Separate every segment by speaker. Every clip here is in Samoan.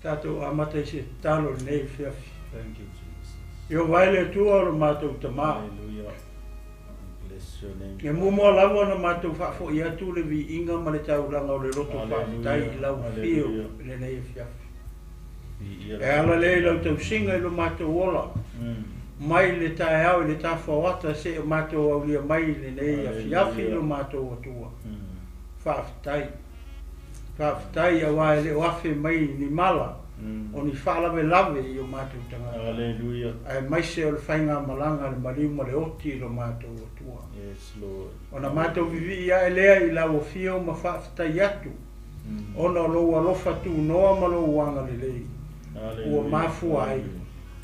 Speaker 1: Tatou amata i se tatalo i lenei afiafi.
Speaker 2: Thank you, Jesus.
Speaker 1: Ieova e le Atua o lo matou Tama.
Speaker 2: Hallelujah. Bless your name.
Speaker 1: E muamua lava ona matou faafoi atu le viiga ma le taulaga o le loto faafetai i lau afio i lenei afiafi.
Speaker 2: Viia
Speaker 1: E ala lea i lau tausiga i lo matou ola, mai le taeao i le tafaoata seia matou aulia mai i lenei afiafi i lo matou Atua. Faafetai. Faafetai aua e le o afe mai ni mala o ni faalavelave i o matou tagata,
Speaker 2: Hallelujah.
Speaker 1: aemaise o le faigamalaga a le maliu ma le oti i lo matou Atua.
Speaker 2: Yes, Lord.
Speaker 1: Ona matou vivii ae lea i lau afio ma faafetai atu, ona o lou alofa tunoa ma lou agalelei ua mafua ai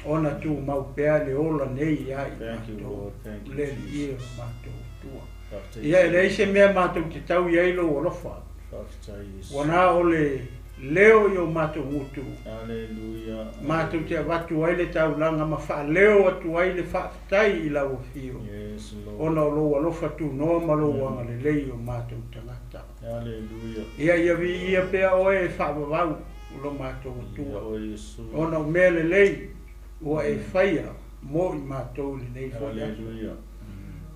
Speaker 1: ona tumau pea le ola nei ia i
Speaker 2: Thank you,
Speaker 1: matou,
Speaker 2: Lord. Thank you,
Speaker 1: le Alii e
Speaker 2: Jesus.
Speaker 1: o matou Atua.
Speaker 2: Faafetai.
Speaker 1: Ia e leai se mea matou te tau i ai lou alofa,
Speaker 2: Faafetai, Iesu.
Speaker 1: ua na o le leo i o matou gutu,
Speaker 2: Hallelujah.
Speaker 1: matou te avatu ai le taulaga ma faaleo atu ai le faafetai i lau afio,
Speaker 2: Yes, Lord.
Speaker 1: ona o lou alofa tunoa ma lou agalelei i o matou tagata.
Speaker 2: Hallelujah.
Speaker 1: Ia ia viia pea oe e faavavau lo matou
Speaker 2: Viia
Speaker 1: Atua,
Speaker 2: oe, Iesu.
Speaker 1: ona o mea lelei ua e faia mo i matou i lenei foi aso.
Speaker 2: Hallelujah.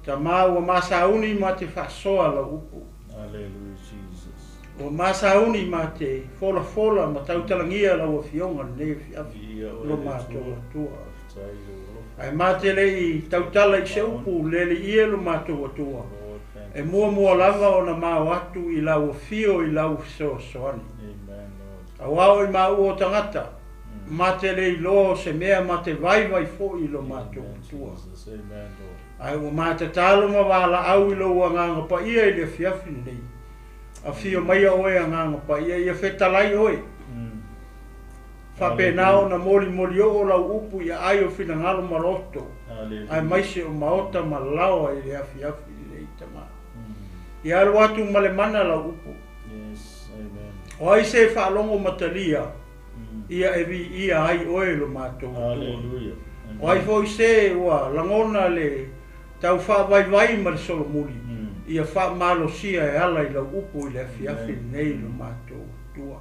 Speaker 1: Tama ua masauni ma te faasoa lau upu.
Speaker 2: Hallelujah, Jesus.
Speaker 1: Ua masauni ma te folafola ma tautalagia lau afioga lenei afiafi
Speaker 2: Viia oe,
Speaker 1: lo
Speaker 2: le
Speaker 1: matou
Speaker 2: Atua.
Speaker 1: Atua.
Speaker 2: Faafetai i lou alofa.
Speaker 1: Ae ma te le i tautala i se upu le Alii e lo matou Atua.
Speaker 2: Lord, thank
Speaker 1: E
Speaker 2: you,
Speaker 1: muamua
Speaker 2: Jesus.
Speaker 1: lava ona mao atu i lau afio i lau fesoasoani.
Speaker 2: Amen, Lord.
Speaker 1: Aua o i maua o tagata, ma te le iloa o se mea ma te vaivai foi i lo matou
Speaker 2: Amen,
Speaker 1: Atua.
Speaker 2: Jesus. Amen, Lord.
Speaker 1: Ae ua matatalo ma valaau i lou agaga paia i le afiafi lenei. Afio maia oe agaga paia, ia fetalai oe. Faapena ona molimoli oo lau upu i aai o finagalo ma loto,
Speaker 2: Hallelujah.
Speaker 1: aemaise o maota ma laoa i le afiafi lenei tama. Ia alu atu ma le mana lau upu.
Speaker 2: Yes, amen.
Speaker 1: O ai se faalogo matalia, ia e viia ai oe lo matou Atua.
Speaker 2: Hallelujah.
Speaker 1: O ai foi se ua lagona le tau faavaivai ma le solomuli, ia faamalosia e ala i lau upu i le afiafi
Speaker 2: Amen.
Speaker 1: lenei lo matou Atua.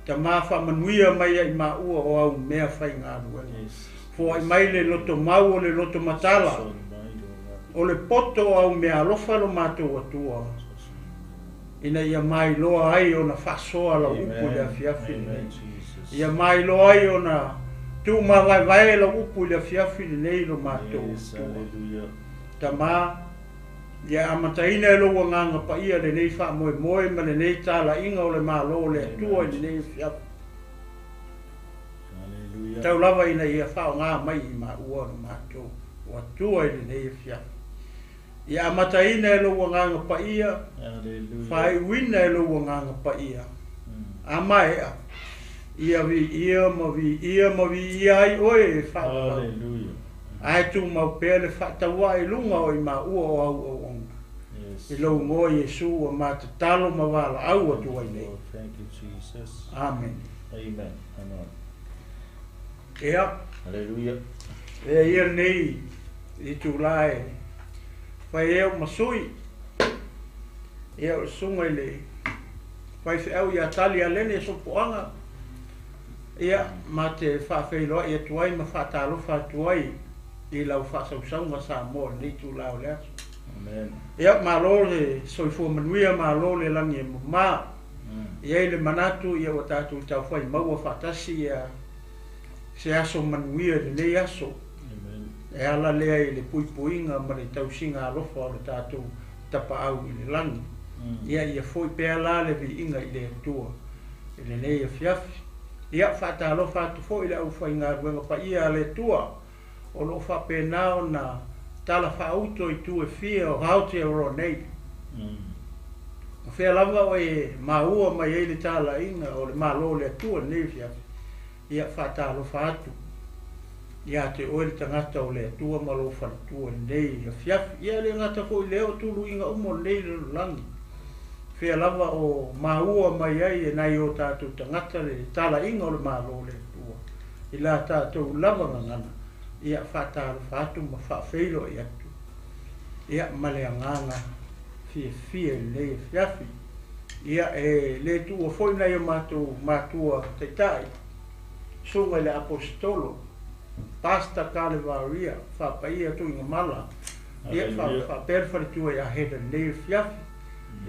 Speaker 1: Tama faamanuia mai ai maua o au mea faigaluega.
Speaker 2: Yes.
Speaker 1: Foai mai le loto mau o le loto matala,
Speaker 2: Sosoani mai lou agaga.
Speaker 1: o le poto o au mea alofa lo matou Atua,
Speaker 2: Sosoani.
Speaker 1: ina ia mailoa ai ona faasoa lau upu i le
Speaker 2: Amen.
Speaker 1: afiafi
Speaker 2: Amen,
Speaker 1: lenei.
Speaker 2: Jesus.
Speaker 1: Ia mailoa ai ona tuumavaevae lau upu i le afiafi lenei lo matou
Speaker 2: Yes,
Speaker 1: Atua.
Speaker 2: hallelujah.
Speaker 1: Tama, ia amataina e lou agaga paia lenei faamoemoe ma lenei talaiga o le Malo o le Atua i lenei afiafi.
Speaker 2: Hallelujah.
Speaker 1: Tau lava ina ia faaaoga mai i maua o le matou Atua i lenei afiafi. Ia amataina e lou agaga paia,
Speaker 2: Hallelujah.
Speaker 1: faaiuina e lou agaga paia. Amaea, ia viia ma viia ma viia ai oe e faavavau.
Speaker 2: Hallelujah.
Speaker 1: Ae tumau pea le faatauae i luga o i maua o au auauna.
Speaker 2: Yes.
Speaker 1: I lou igoa Iesu ua matatalo ma valaau atu ai nei.
Speaker 2: Lord, thank you, Jesus.
Speaker 1: Amen.
Speaker 2: Amen. Amen.
Speaker 1: Ia,
Speaker 2: Hallelujah.
Speaker 1: lea ia lenei itula e fai ai au ma sui. Ia, o le susuga i le faifeau ia Tali Alene Sopoaga. Ia, ma te faafeiloai atu ai ma faatalofa atu ai i lau faasausauga Samoa i lenei itula o le aso.
Speaker 2: Amen.
Speaker 1: Ia, malo le soifua manuia, malo le lagi e mamā. E i ai le manatu, ia ua tatou taufai maua faatasi ia se aso manuia i lenei aso.
Speaker 2: Amen.
Speaker 1: E ala lea i le puipuiga ma le tausiga alofa o le tatou tapaau i le lagi. Ia, ia foi pea la le viiga i le Atua i lenei afiafi. Ia, faatalofa atu foi i le aufaigaluega paia a le Atua o loo faapena ona tala faauto i tu e fia o Aotearoa nei. O fea lava o e maua mai ai le talaiga o le Malo o le Atua i lenei afiafi. Ia, faatalofa atu ia te oe le tagata o le Atua ma lou faletua i lenei afiafi. Ia, e le gata foi i lea o tuluiga uma o lenei lalolagi. Fea lava o maua mai ai e nai o tatou tagata le talaiga o le Malo o le Atua i la tatou lava gagana. Ia, faatalofa atu ma faafeiloai atu. Ia, ma le agaga fiafia i lenei afiafi. Ia, e le tuua foi nai o matou matua taitai. Susuga i le Aposetolo, Pastor Kalevaria, faapaia Tuigamala, ia, faapea le faletua ia Heather i lenei afiafi.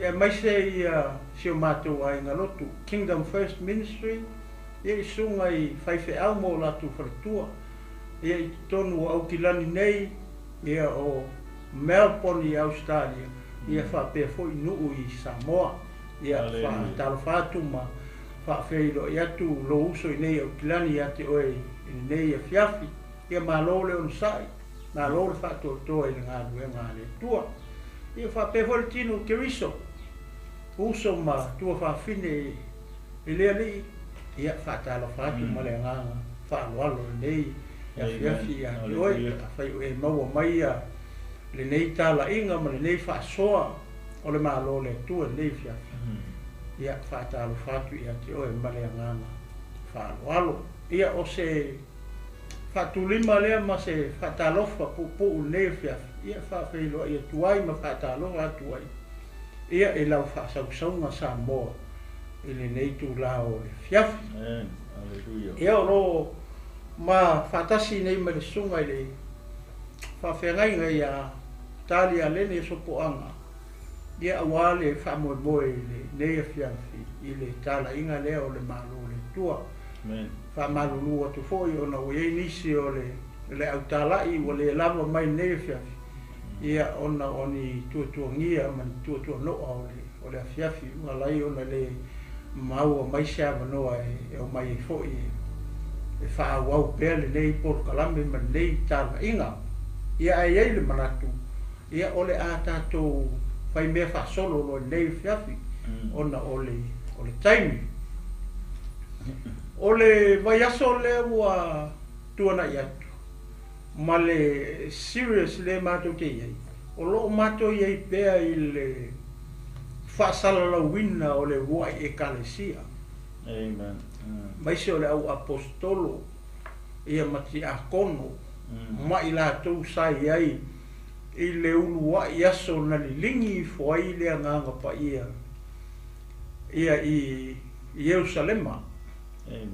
Speaker 1: Ia, aemaise ia si o matou aiga lotu, Kingdom First Ministry, ia, i susuga i faifeau ma o latou faletua, ia, i totonu o Aukilani nei, ia, o Melbourne i Ausetalia, ia, faapea foi nuu i Samoa. Ia, faatalofa atu ma faafeiloai atu lou uso i nei Aukilani ia te oe i lenei afiafi. Ia malo le onosai, malo le faatoatoa i le galuega a le Atua. Ia faapea foi le tino o Keriso, uso ma tuafafine i le Alii, ia faatalofa atu ma le agaga faaaloalo lenei afiafi ia te oe, afai o e maua mai ia lenei talaiga ma lenei faasoa o le Malo o le Atua i lenei afiafi. Ia faatalofa atu ia te oe ma le agaga faaaloalo. Ia o se faatulima lea ma se faatalofa puupuu i lenei afiafi, ia faafeiloai atu ai ma faatalofa atu ai ia i lau faasausauga Samoa i lenei itula o le afiafi. Ia o lo o ma faatasi nei ma le susuga i le faafeagaiga ia Tali Alene Sopoaga, ia aua le faamoemoe i lenei afiafi i le talaiga lea o le Malo o le Atua. Faamalulu atu foi ona ua i ai nisi o le autalai ua le lava mai lenei afiafi, ia ona o ni tuatuagia ma ni tuatuanoa o le afiafi ua ala ai ona le maua mai se avanoa e omai ai foi e faaauau pea lenei polokalame ma lenei talaiga. Ia ae i ai le manatu, ia o le a tatou fai mea faasolo loa i lenei afiafi ona o le taimi. O le vaiaso lea ua tuanai atu ma le series lea matou te i ai, o lo o matou i ai pea i le faasalalauina o le uluai Ekalesia.
Speaker 2: Amen.
Speaker 1: Aemaise o le au aposetolo ia ma tiakono ma i latou sa i ai i le uluai aso na liligi ifo ai le Agaga Paia ia i Ierusalema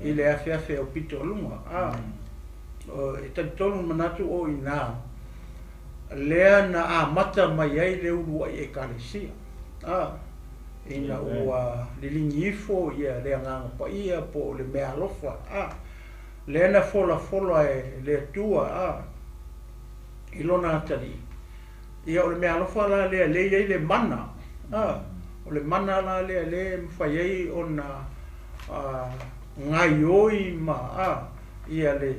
Speaker 1: i le afeafe aupito aluga. A, e talitonu manatu o i ina lea na amata mai ai le uluai Ekalesia. A, ina ua liligi ifo ia le Agaga Paia po o le meaalofa, a, lea na folafola e le Atua, a, i lona atalii. Ia o le meaalofa la lea lea e i ai le mana, a, o le mana la lea lea e mafai ai ona gaioi ma a, ia le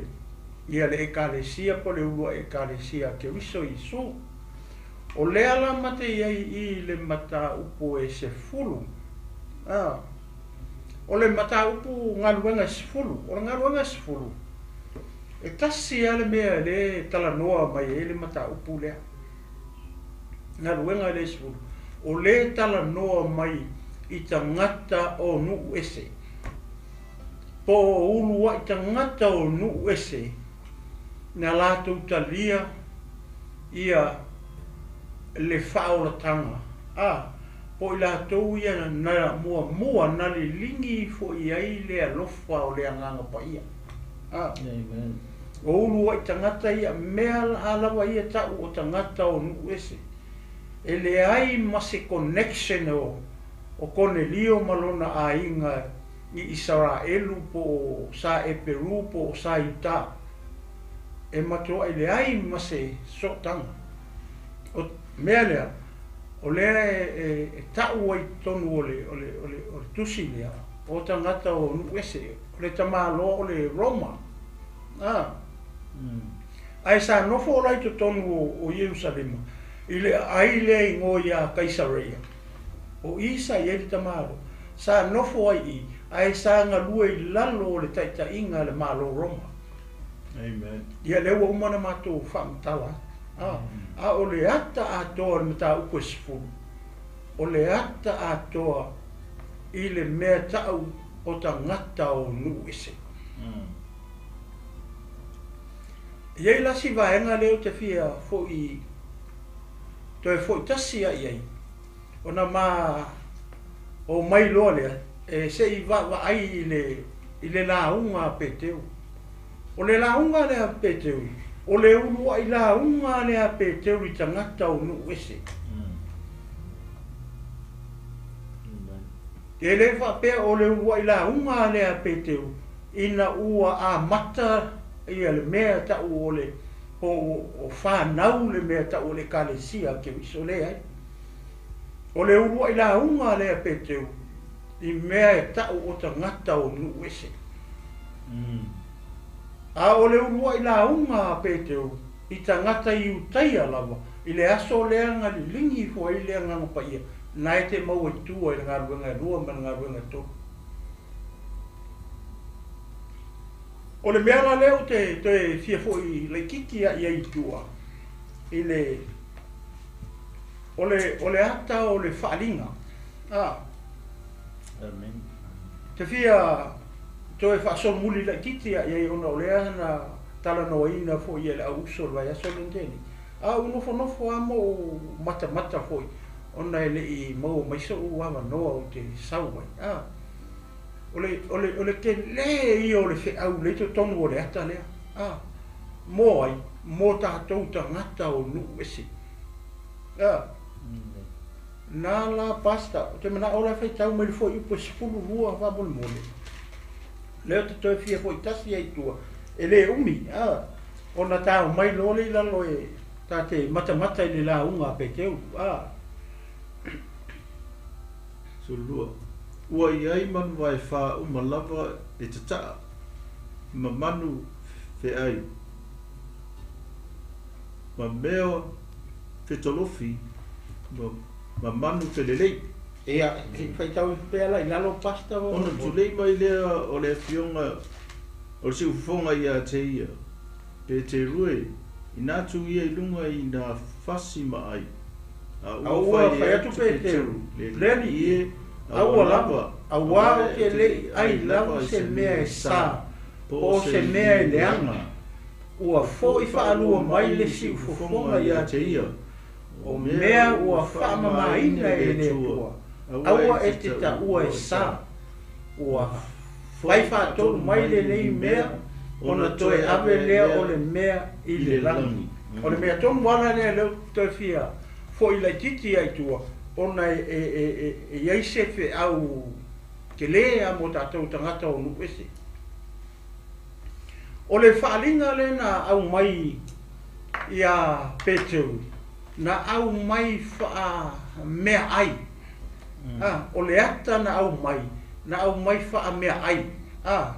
Speaker 1: Ekalesia po o le uluai Ekalesia a Keriso Iesu. O lea la mate i ai i le mataupu e 10. A, o le mataupu galuega e 10. O le galuega e 10, e tasi lava le mea lea e talanoa mai ai le mataupu lea. Galuega lea e 10. O lea e talanoa mai i tagata o nuu ese. Po o uluai tagata o nuu ese na latou talia ia le faaolataga. A, po o i latou ia na muamua na liligi ifo i ai le alofa o le Agaga Paia. A,
Speaker 2: Amen.
Speaker 1: o uluai tagata ia, mea a lava ia tau o tagata o nuu ese. E leai ma se connection o Konelio ma lona aiga i Isaraelu po o sa Eperu po o sa Iuta. E matuai leai ma se sootaga. O mea lea, o lea e tau ai i totonu o le tusi lea, o tagata o nuu ese, o le tamaloa o le Roma. A, ae sa nofo la i totonu o Ierusalema, i le aai lea i igoa ia Kaisareia. O i sa i ai le tamaloa, sa nofo ai i, ae sa galue i lalo o le taitaiga a le Malo Roma.
Speaker 2: Amen.
Speaker 1: Ia lea ua uma ona matou faamatala atu. A, a o le ata atoa o le mataupu e 10, o le ata atoa i le mea tau o tagata o nuu ese. E i ai la si vaega lea ou te fia foi toe foi tasi lava i ai, ona ma o mai loa lea e se i vaavaai i le lauga a Peteu. O le lauga lea a Peteru, o le uluai lauga lea a Peteru i tagata o nuu ese. E le faapea o le uluai lauga lea a Peteru ina ua amata ia le mea e tau o le po o fanau le mea e tau o le Ekalesia a Keriso. Leai. O le uluai lauga lea a Peteru i mea e tau o tagata o nuu ese. A o le uluai lauga a Peteru i tagata Iutaia lava i le aso lea na liligi ifo ai le Agaga Paia, na e te maua i tua i le galuega e lua ma le galuega e tolu. O le mea la lea ou te toe fia foi laitiiti lava i ai i tua, i le, o le, o le ata o le faaaliga. A.
Speaker 2: Amen.
Speaker 1: Te fia toe faasolomuli laitiiti lava i ai ona o lea na talanoaina foi e le au uso i le vaiaso lea na tea nei. A ou nofonofo lava ma ou matamata foi ona e le i maua mai so'u avanoa ou te sau ai. A. O le, o le, o le telē ia o le feau lea i totonu o le ata lea. A. Mo ai? Mo tatou tagata o nuu ese. A. Na la Pastor, ou te manao la e faitau mai le fuaiupu e 12 faamolemole. Lea ou te toe fia foi tasi ai i tua, e le umi, a, ona tao mai loa lea i lalo e ta te matamata i le lauga a Peteru, a.
Speaker 2: 12. Ua i ai manu vaefā uma lava e tataa, ma manu feai, ma mea fetolofi, ma manu felelei.
Speaker 1: Ia, se i faitau ifo pea la i lalo Pastor.
Speaker 2: Ona tulei mai lea o le afioga o le siufofoga ia te ia, Peteru e, ina tu ia i luga i na fasi ma ai.
Speaker 1: A ua fai atu Peteru, Le alii e, aua lava, auā ou te le i ʻai lava se mea e sa, po o se mea e leaga. Ua foʻi faalua mai le siufofoga ia te ia, O mea ua faamamaina e le Atua, aua e te taua e sa. Ua fai faatolu mai lenei mea ona toe ave lea o le mea i le lagi. O le mea tonu lava lea lea ou te toe fia foʻi laitiiti ai i tua, ona e i ai se feau tele lava mo tatou tagata o nuu ese. O le faaaliga lea na aumai iā Peteru, na aumai faameaai. A, o le ata na aumai, na aumai faameaai. A,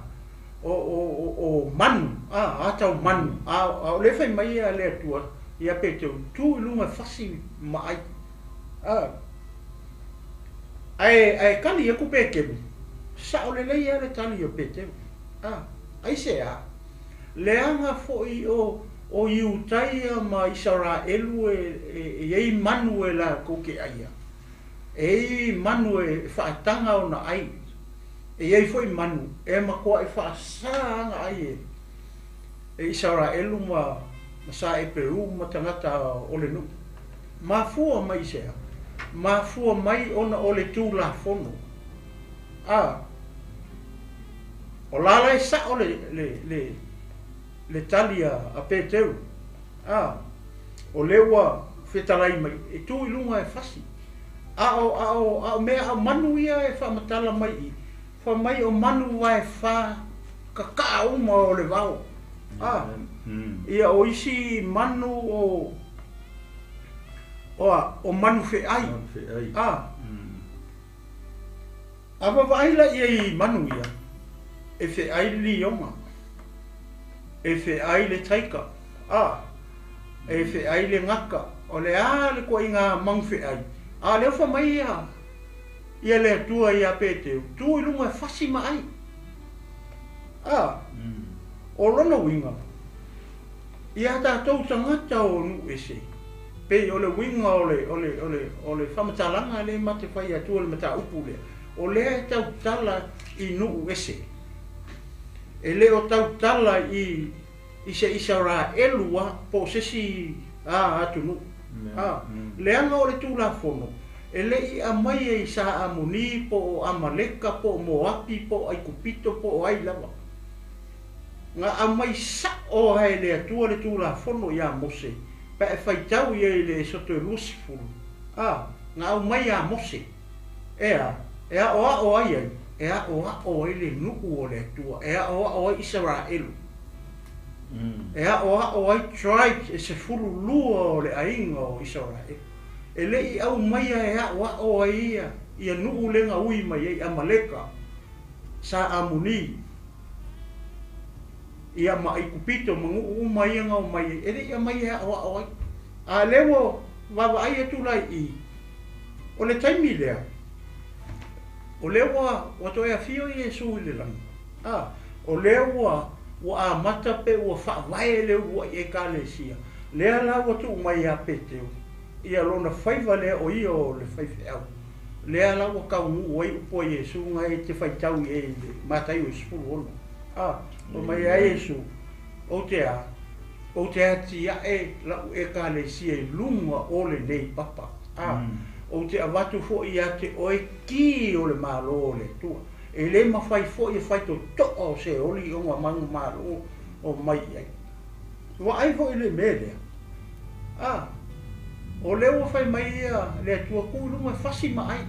Speaker 1: o, o, o, o manu, a, ata o manu. A, a o lea e fai mai a le Atua iā Peteru, tu i luga e fasi ma ai. A, ae, ae tali atu Peteru, sao lelei lava le tali a Peteru. A, aisea? Leaga foi o, o Iutaia ma Isaraelu e, e, e i ai manu e latou te aia. E i ai manu e faataga ona ai. E i ai foi manu e matuai faasa ana ai e, e Isaraelu ma, ma Saeperu ma tagata o le nuu. Mafua mai i sea? Mafua mai ona o le Tulafono. A, o la la e sa'o le, le, le, le tali a, a Peteru. A, o lea ua fetalai mai, e tu i luga e fasi. A o, a o, a o mea, a o manu ia e faamatala mai i, fai mai o manu vaefā kaka'a uma o le vao. A, ia o isi manu o, o a, o manu feʻai.
Speaker 2: Manu feʻai.
Speaker 1: A, A vaavaai la ia i manu ia, e feʻai le liona, e feʻai le taika, a, e feʻai le gaka, o le a le ituaiga manu feʻai? A o lea ua fai mai ia, ia le Atua iā Peteru, tu i luga e fasi ma ʻai. A, o lona uiga, iā tatou tagata o nuu ese, pei o le uiga o le, o le, o le, o le faamatalaga lea ma te fai atu o le mataupu lea, o lea e tautala i nuu ese. E le o tautala i, i se Isaraelu a, po o se isi a atunuu. A, leaga o le Tulafono, e le i aumaia i Sa Amoni po o Amaleka po o Moapi po o Aikupito po o ai lava. Na aumai sa'o lava e le Atua le Tulafono iā Mose pe a e faitau i ai i le Esoto e 20, a, na aumai iā Mose, e a, e aoao ai ai? E aoao ai le nuu o le Atua, e aoao ai Isaraelu, e aoao ai tribes e 12 o le aiga o Isaraelu. E le i aumaia e aoao ai ia, ia nuu lea na ui mai ai Amaleka, sa Amoni, ia ma Aikupito ma nuu uma ia na omai ai, e le i aumaia e aoao ai. A lea ua vaavaai atu la i i, o le taimi lea, o lea ua toe afio Iesu i le lagi, a, o lea ua amata pe ua faavae le uluai Ekalesia, lea la ua tuu mai ia Peteu, ia lona faiva lea o ia o le faifeau, lea la ua taunuu ai upu a Iesu na e te faitau i ai i le Mataio e 16. A, fai mai ai Iesu, Ou te a, ou te atiae lau Ekalesia i luga o lenei papa. A, ou te avatu foi ia te oe ki o le Malo o le Atua. E le mafai foi e fai totoa o Seoli ona manumalo o mai i ai. Vaai foi le mea lea. A, o lea ua fai mai ia le Atua, tu i luga e fasi ma ai.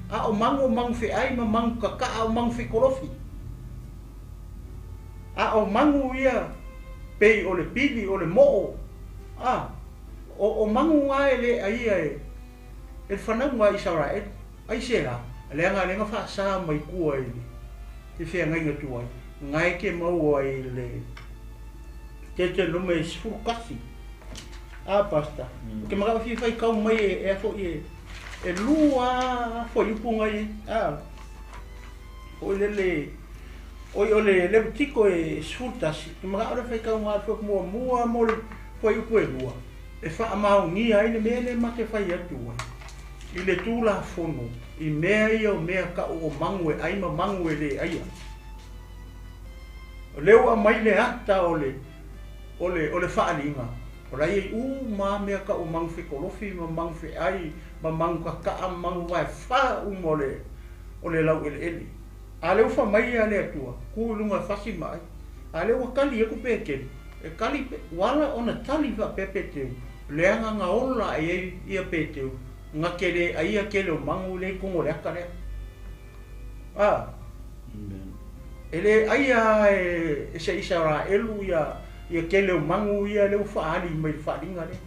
Speaker 1: A o magu o magu feai ma magu kakaa o magu fekolofi. A o magu ia pei o le pili o le moo. A, o magu na e le aia e le fanauga a Isaraelu. Aisea? Leaga lea na faasa mai tua i le feagaiga tuai, na e te maua i le Deuteronome 11. A, Pastor, ou te manao e fia faitau mai e a foi e lua fuaiupu na i ai. A, foi lele, oi o le Levitiko e 11, ou te manao le faitau na le fuaiupu muamua mo le fuaiupu e lua, e faamaonia ai le mea lea ma te fai atu ai i le Tulafono i mea ia o mea tau o magu e ai ma magu e le aia. O lea ua aumai le ata o le o le o le faaaliga, o la e i ai uma lava mea tau o magu fekolofi ma magu feai ma magu kakaa ma magu vaefa uma o le o le laueleele. A lea ua fai mai le Atua, tu i luga e fasi ma ai. A lea ua tali atu Petelu, e tali ua ala ona tali faapea Petelu, leaga na ola ae ai ia Petelu, na te le aia tele o magu lea i totonu o le ata lea. A, e le aia lava e se Isaraelu ia tele o magu ia lea ua faaali mai i le faaaliga lea,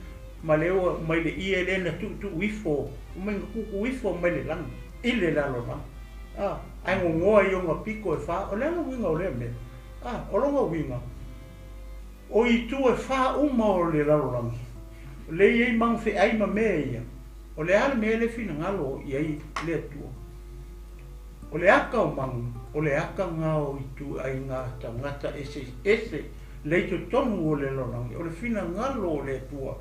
Speaker 1: ma lea ua mai le ie lea na tuutuu ifo, mai na tuutuu ifo mai le lagi i le lalolagi. A, ae gogoa i ona pito e fa, o le a le uiga o lea mea? A, o lona uiga, o itu e fa uma o le lalolagi, lea e i ai magu feai ma mea ia, o le a le mea lea e finagalo i ai le Atua? O le aka o magu, o le aka na o ituaiga tagata eseese lea i totonu o le lalolagi, o le finagalo o le Atua,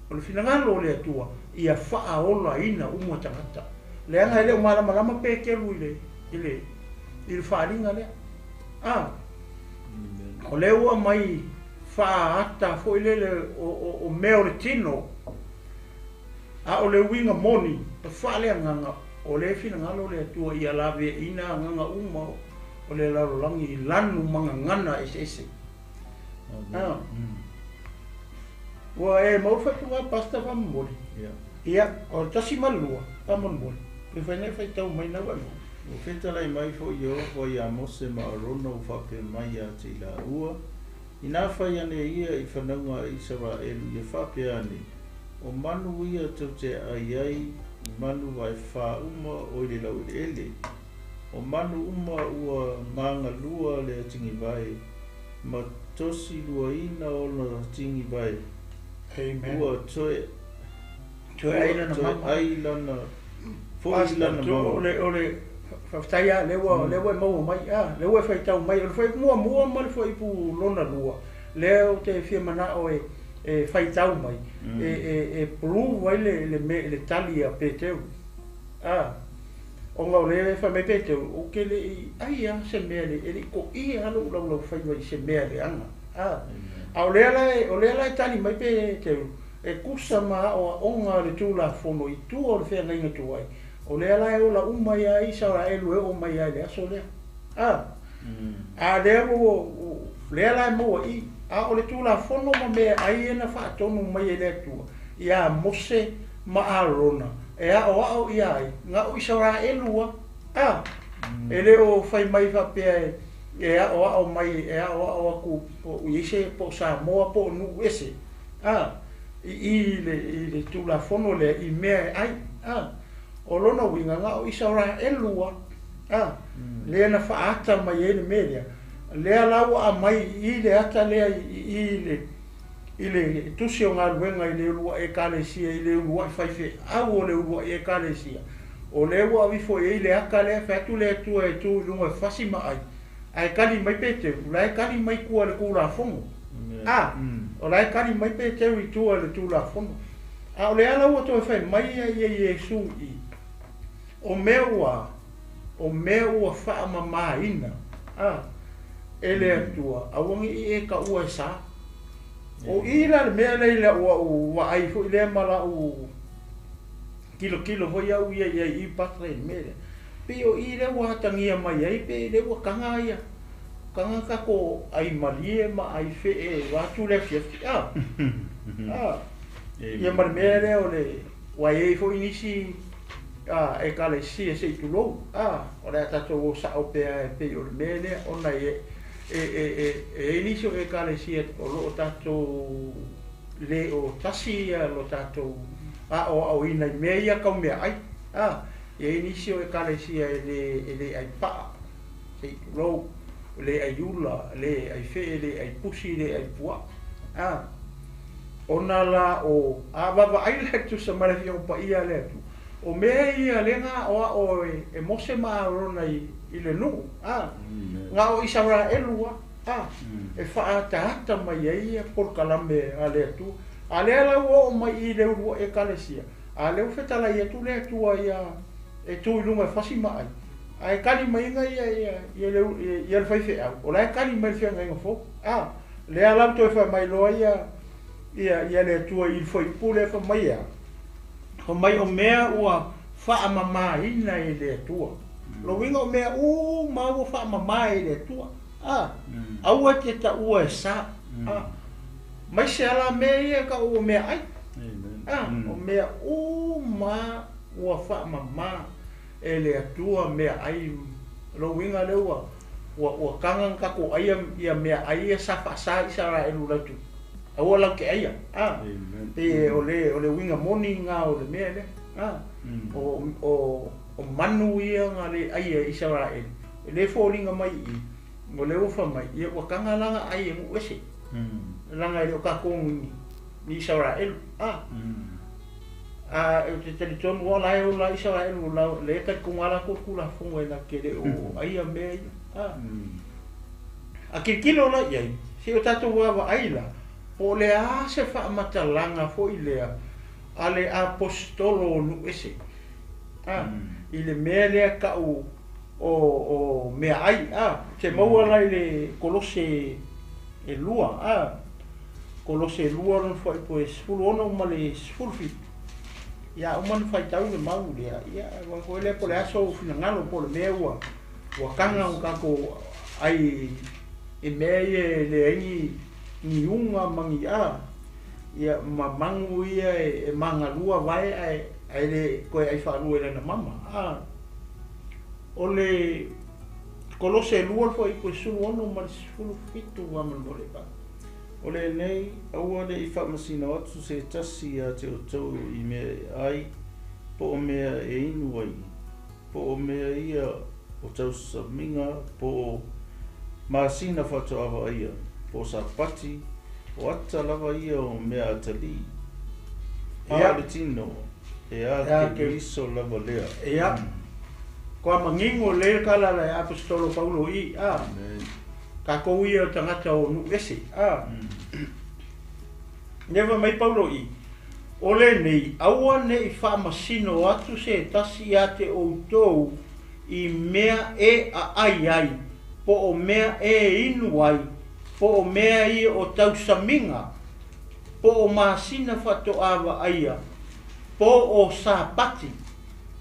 Speaker 1: o le finagalo o le Atua ia faaolaina uma tagata. Leaga e le o malamalama Peteru i le, i le, i le faaaliga lea. A, o lea ua aumai faaata foi lele o mea o le tino, a o le uiga moni, e faaleagaga, o lea e finagalo le Atua ia laveaiina agaga uma o le lalolagi i lanu ma gagana eseese. A, ua e maua le faaiuga Pastor faamolemole? Ia, o le 1 ma le 2 faamolemole. Pe fai nei faitau mai na ua e maua.
Speaker 2: Ua fetalai mai foi Iehofa iā Mose ma Arona ua faapea mai ia te i laua, Inā fai ane ia i fanauga a Isaraelu ia faapea ane, O manu ia tou te ai ai i manu vaefa uma o i le laueleele, o manu uma ua gagalua le atigivae ma tosi luaina ona tigivae,
Speaker 1: Amen.
Speaker 2: ua toe
Speaker 1: Toe ai lana
Speaker 2: ua toe
Speaker 1: mama.
Speaker 2: ai lana foi
Speaker 1: Pastor,
Speaker 2: lana
Speaker 1: o
Speaker 2: mama.
Speaker 1: le o le faafetai lava lea ua e maua mai, a lea ua e faitau mai o le fuaiupu muamua ma le fuaiupu lona lua lea ou te fia manao e faitau mai e prove ai le tali a Peteru. A ona o lea e fai mai Peteru, ou te le i ai lava se mea le e le i toia lava lou laulaufaiva i se mea leaga. A a o lea la e tali mai Peteru e tusa ma aoaoga o le Tulafono i tua o le feagaiga tuai, o lea la e ola uma ia Isaraelu e oo mai ai i le aso lea. A lea ua Lea la e maua i i, a o le Tulafono ma meaai ia na faatonu mai e le Atua ia Mose ma Arona e aoao ia ai, na o Isaraelu a, a, e le o fai mai faapea e aoao mai, e aoao atu po o i ai se, po o Samoa po o nuu ese, a, i i i le Tulafono lea i mea e ai, a. O lona uiga, na o Isaraelu a, a, lea na faaata mai ai le mea lea, lea la ua aumai i le ata lea i i le Tusi o Galuega i le uluai Ekalesia, i le uluai faifeau o le uluai Ekalesia, o lea ua aveifo i ai le ata lea, fai atu le Atua e tu i luga e fasi ma ai, ae tali mai Peteru, o la e tali mai tua i le Tulafono. A, o la e tali mai Peteru i tua i le Tulafono. A o le ala ua toe fai mai ia Iesu i, o mea ua, o mea ua faamamaina, a, e le Atua, aua ne i e taua e sa. O i la le mea lea i lau au vaai foi lea ma lau tilotilo foi au ia i ai i patra i le mea lea. Pei o i lea ua atagia mai ai, pe lea ua taga ia, taga tatou ai malie ma ai fee vaeatu le afiafi. A, a, ia ma le mea lea o le, ua i ai foi nisi a, ekalesia se i tulou, a, o le a tatou o sao pea e pei o le mea lea, ona e e i ai nisi o ekalesia o lo o tatou le o tasi ia lo tatou aoaoina i mea ia tau meaai. A, e i ai nisi o ekalesia e le ai paa, se i tulou, le ai ula, le ai fee, le ai pusi, le ai puaa. A, ona la o, a vaavaai la e tusa ma le Afioga Paia a le Atua, o mea ia lea na aoao e Mose ma Arona i le nuu, a, na o Isaraelu a, a, e faaataata mai ai ia polokalame a le Atua. A lea la ua oo mai i le uluai ekalesia, a lea ua fetalai atu le Atua ia e tu i luga e fasi ma ai, ae tali mai ia ia ia le ia le faifeau, o la e tali mai le feagaiga fou. A, lea la ua toe fai mai loa ia ia ia le Atua i le fuaiupu lea fai mai e a? Fai mai o mea ua faamamaina e le Atua. Lona uiga o mea uma ua faamama e le Atua. A, aua e te taua e sa. A, mai se ala mea ia e tau o mea ai. A, o mea uma ua faamama e le Atua mea ai. Lona uiga lea ua ua taga na tatou aia ia mea ai ia sa faasa Isaraelu lautu. Aua lau te aia. A, pe o le uiga moni nga o le mea lea. A, o manu ia nga le aia Isaraelu. E le foliga mai i, o lea ua fai mai, ia ua taga laga ai e nuu ese. Laga e le o tatou ni Isaraelu. A, a e te talitonu o la e o la Isaraelu la le talitonga latou Tulafono e latou te le o aia mea ia. A, a tilotilo la i ai, se o tatou vaavaai la, po o le a se faamatalaga foi lea a le apostolo o nuu ese. A, i le mea lea tau o mea ai. A, te maua la i le Kolose e 2. A, Kolose e 2 lona fuaiupu e 16 ma le 17. Ia uma na faitau le mau lea, ia foi lea po o le aso o finagalo po o le mea ua taga o tatou ai i mea ia e leai ni ni uga ma ni a, ia ma magu ia e magalua vae ae le toe ai faalua i lana mama. A, o le Kolose e 2 le fuaiupu e 16 ma le 17 faamolemole pa.
Speaker 2: O lenei, aua le i faamasino atu se tasi ia te outou i mea e ai, po o mea e inu ai, po o mea ia o tausamiga, po o masina faatoa vaaia, po o sapati, o ata lava ia o mea atalii. A o le tino, e a Keriso lava lea.
Speaker 1: Ia, koa mangingo le kala le apostolo Paulo i, a, tatou ia tagata o nuu ese. A, nefa mai Paulo i, o lenei, aua ne i faamasino atu se tasi ia te outou i mea e aai ai, po o mea e inu ai, po o mea ia o tausamiga, po o masina faatoa vaaia, po o sapati,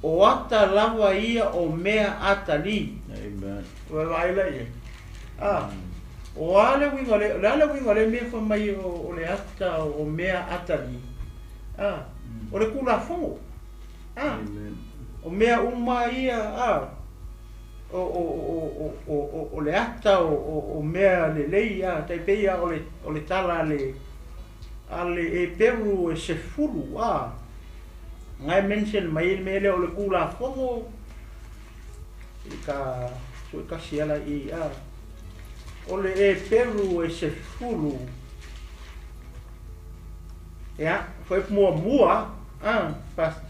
Speaker 1: o ata lava ia o mea atalii.
Speaker 2: Amen.
Speaker 1: Vaai la ia. A, O a le uiga o le, o le a le uiga o lea mea fai mai o le ata o mea atalii? A, o le Tulafono. A, o mea uma ia, a, o, o, o, o, o, o le ata o mea lelei, a, tai pei lava o le tala a le Eperu e 10, a, na e mention mai ai le mea lea o le Tulafono, i ka suetasi ala i, a, o le Eperu e 10, ia, fuaiupu muamua, a, pastor,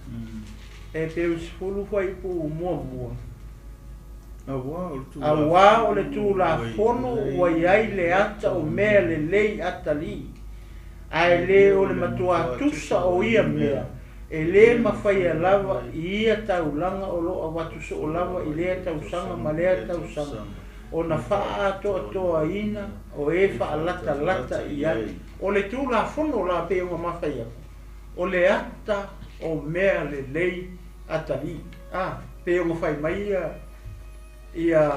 Speaker 1: Eperu 10 fuaiupu muamua. Auā o le Tulafono ua i ai le ata o mea lelei atalii, ae le o le matuā tusa o ia mea, e lē mafaia lava i ia taulaga o lo o avatu soo lava i lea tausaga ma lea tausaga ona faaatoatoaina o e faalatalata i ai. O le Tulafono la pei ona mafai atu, o le ata o mea lelei atalii. A, pei ona fai mai ia ia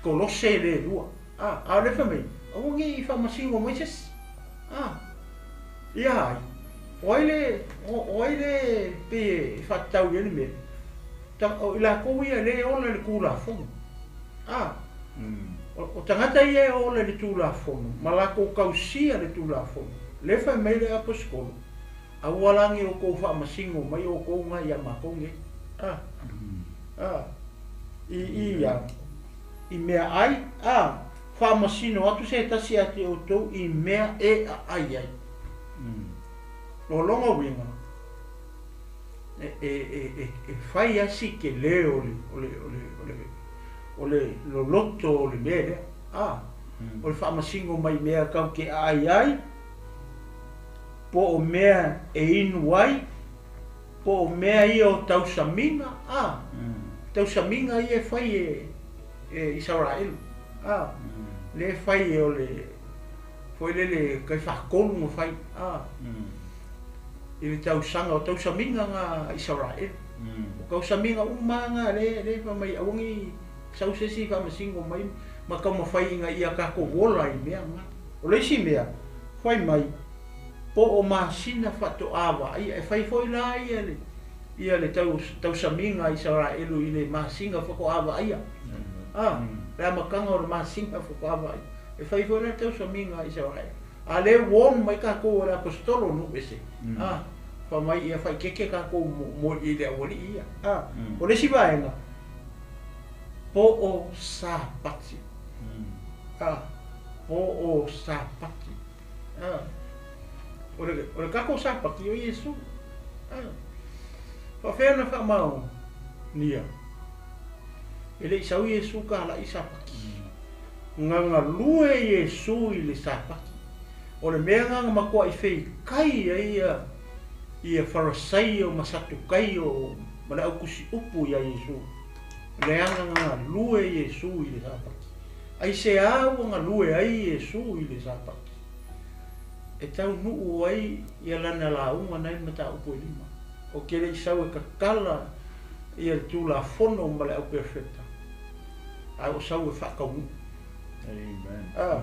Speaker 1: Kolose le lua. A, a o lea fai mai, aua ne i faamasino mai se isi. A, ia ai, o ai le, o ai le pei e faatatau i ai le mea? Ta, o i latou ia e le ola i le Tulafono. A, o tagata ia e ola i le Tulafono ma latou tausia le Tulafono. Lea fai mai le Aposetolo, Aua la ne outou faamasino mai outou na iā matou nei. A, a, i, i a, i mea ai, a, faamasino atu se tasi ia te outou i mea e aai ai. O lona uiga, e, e, e, e, e fai lava si tele o le, o le, o le, o le, o le loloto o le mea lea. A, o le faamasino mai mea tatou te aai ai, po o mea e inu ai, po o mea ia o tausamiga, a, tausamiga ia e fai e, e Isaraelu, a, lea e fai e o le, foi lele tai faatolu na fai, a, i le tausaga o tausamiga na a Isaraelu. O tausamiga uma lava na lea, lea fai mai aua ne i sau se isi faamasino mai ma taumafai ina ia tatou ola i mea na. O le isi mea, fai mai, po o masina faatoa vaaia, e fai foi la ia le, ia le tau, tausamiga a Isaraelu i le masina faatoa vaaia. A, le amataga o le masina faatoa vaaia. E fai foi la le tausamiga a Isaraelu. A lea warn mai tatou e le Aposetolo nuu ese, a, fai mai ia faaitete tatou mo, mo i le aualii ia. A, o le isi vaega, po o Sapati. A, po o Sapati. A, o le, o le tatou Sapati o Iesu. A, faapefea ona faamaonia? E le i sau Iesu kalai Sapati. Na galue Iesu i le Sapati. O le mea na na matuai feikai ai ia ia Farasaio ma Satukaio ma le autusi upu iā Iesu, leaga na galue Iesu i le Sapati. Aisea ua galue ai Iesu i le Sapati? E taunuu ai ia lana lauga nai mataupu e lima. O ke le i sau e tatala ia le Tulafono ma le Auperefeta, a ua sau e faataunuu.
Speaker 2: Amen.
Speaker 1: A,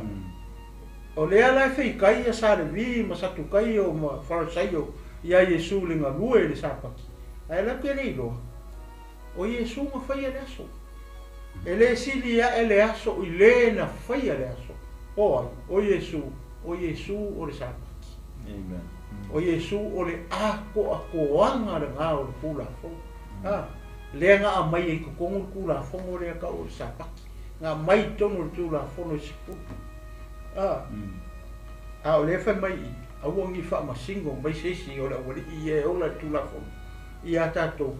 Speaker 1: o lea la e feikai ia Salevi ma Satukaio ma Farasaio iā Iesu i le galue i le Sapati, ae latou te le iloa, o Iesu na faia le aso. E le sili aʻe le aso i lē na faia le aso. O ai? O Iesu. O Iesu o le Sapati.
Speaker 2: Amen.
Speaker 1: O Iesu o le atoatoaga lena o le Tulafono. A, lea na aumai ai i totonu le Tulafono lea tau o le Sapati. Na aumai i totonu o le Tulafono e 10. A, a o lea e fai mai i i, aua ne i faamasino mai se isi o le aualii ia e ola i le Tulafono iā tatou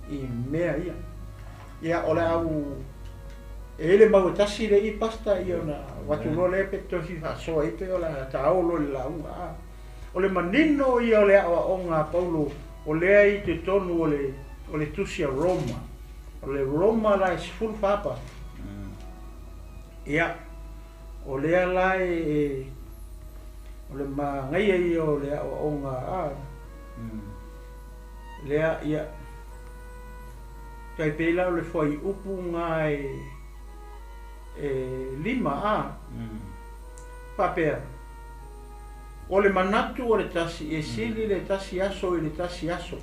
Speaker 1: i mea ia. Ia, o le au e i ai le mau e tasi le i pasta ia ona avatu loa lea pe toe fia faasoa ai pe o le a taao loa i le lauga. A o le manino ia o le aoaoga a Paulo o lea i totonu o le o le tusi a Roma. O le Roma la e 14 pasta. Ia, o lea la e o le manaia ia o le aoaoga a lea ia Tai pei la o le fuaiupu na e e 5 a faapea, O le manatu o le tasi e sili le tasi aso i le tasi aso,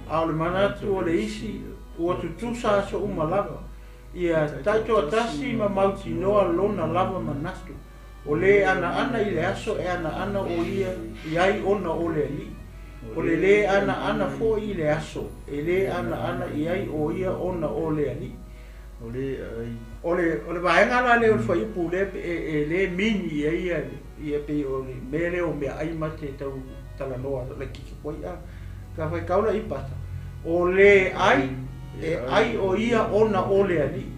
Speaker 1: a o le manatu o le isi ua tutusa aso uma lava. Ia taitoatasi ma mautinoa lona lava manatu. O le anaana i le aso e anaana o ia i ai ona o le Alii. O le lē anaana foi i le aso e lē anaana i ai o ia ona o le Alii. O le vaega la lea o le fuaiupu lea e lē mini i ai ia pei o le mea lea o meaai ma te tau talanoa laitiiti atu ai a. Ka faitau la i pasta, o le ai e ai o ia ona o le Alii,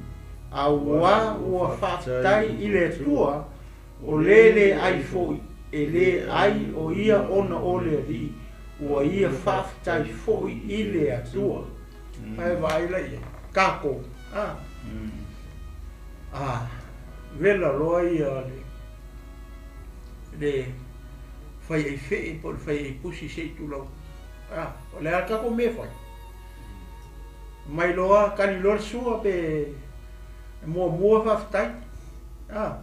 Speaker 1: auā ua faafetai i le Atua, o le lē ai foi e lē ai o ia ona o le Alii, ua ia faafetai foi i le Atua. Ae vaai la i ai tatou a a vela loa ia le fai ai fee po o le fai ai pusi se i tulou. A o le a tatou mea e fai? Mai loa tali loa le sua pe muamua faafetai. A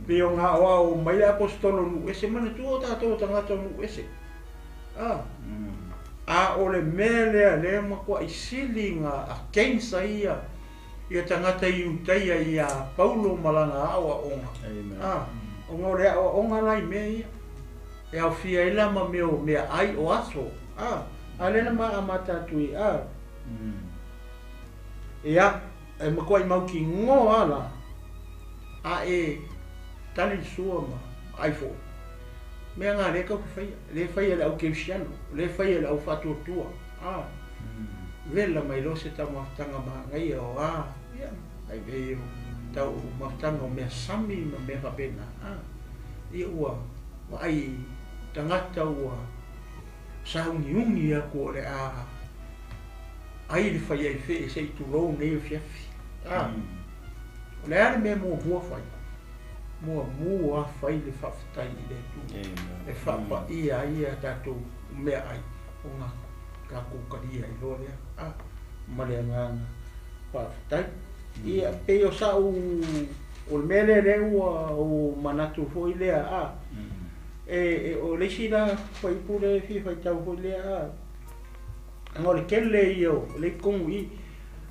Speaker 1: pei o aoao mai le aposetolo nuu ese, manatua o tatou o tagata o nuu ese. A a o le mea lea lea matuai sili na against ai ia tagata Iutaia ia Paulo ma lana aoaoga. A ona o le aoaoga la i mea ia e aofia ai la ma mea o meaai o aso. A a lea na ma amata atu i a ia e matuai mautinoa la a e tali le sua ma ai foi. Mea ngā le kau faia, le faia le au kerisiano, le faia le au faatuatua. A vela mai loa se taumafataga manaia o a ia ai vei o taumafataga o mea sami ma mea faapena. A ia ua vaai tagata ua sauniuni atu o le a ai le fai ai fee se i tulou nei o fiafi. A o le a le mea muamua fai, muamua fai le faafetai i le Atua e faapaia ai ia tatou meaai ona tatou talia ai loa lea a ma le agaga faafetai. Ia pei o sa'u o le mea lea lea ua ou manatu foi lea a e o le isi la fuaiupu lea e fia faitau foi lea a ona o le tele ia o le totonu i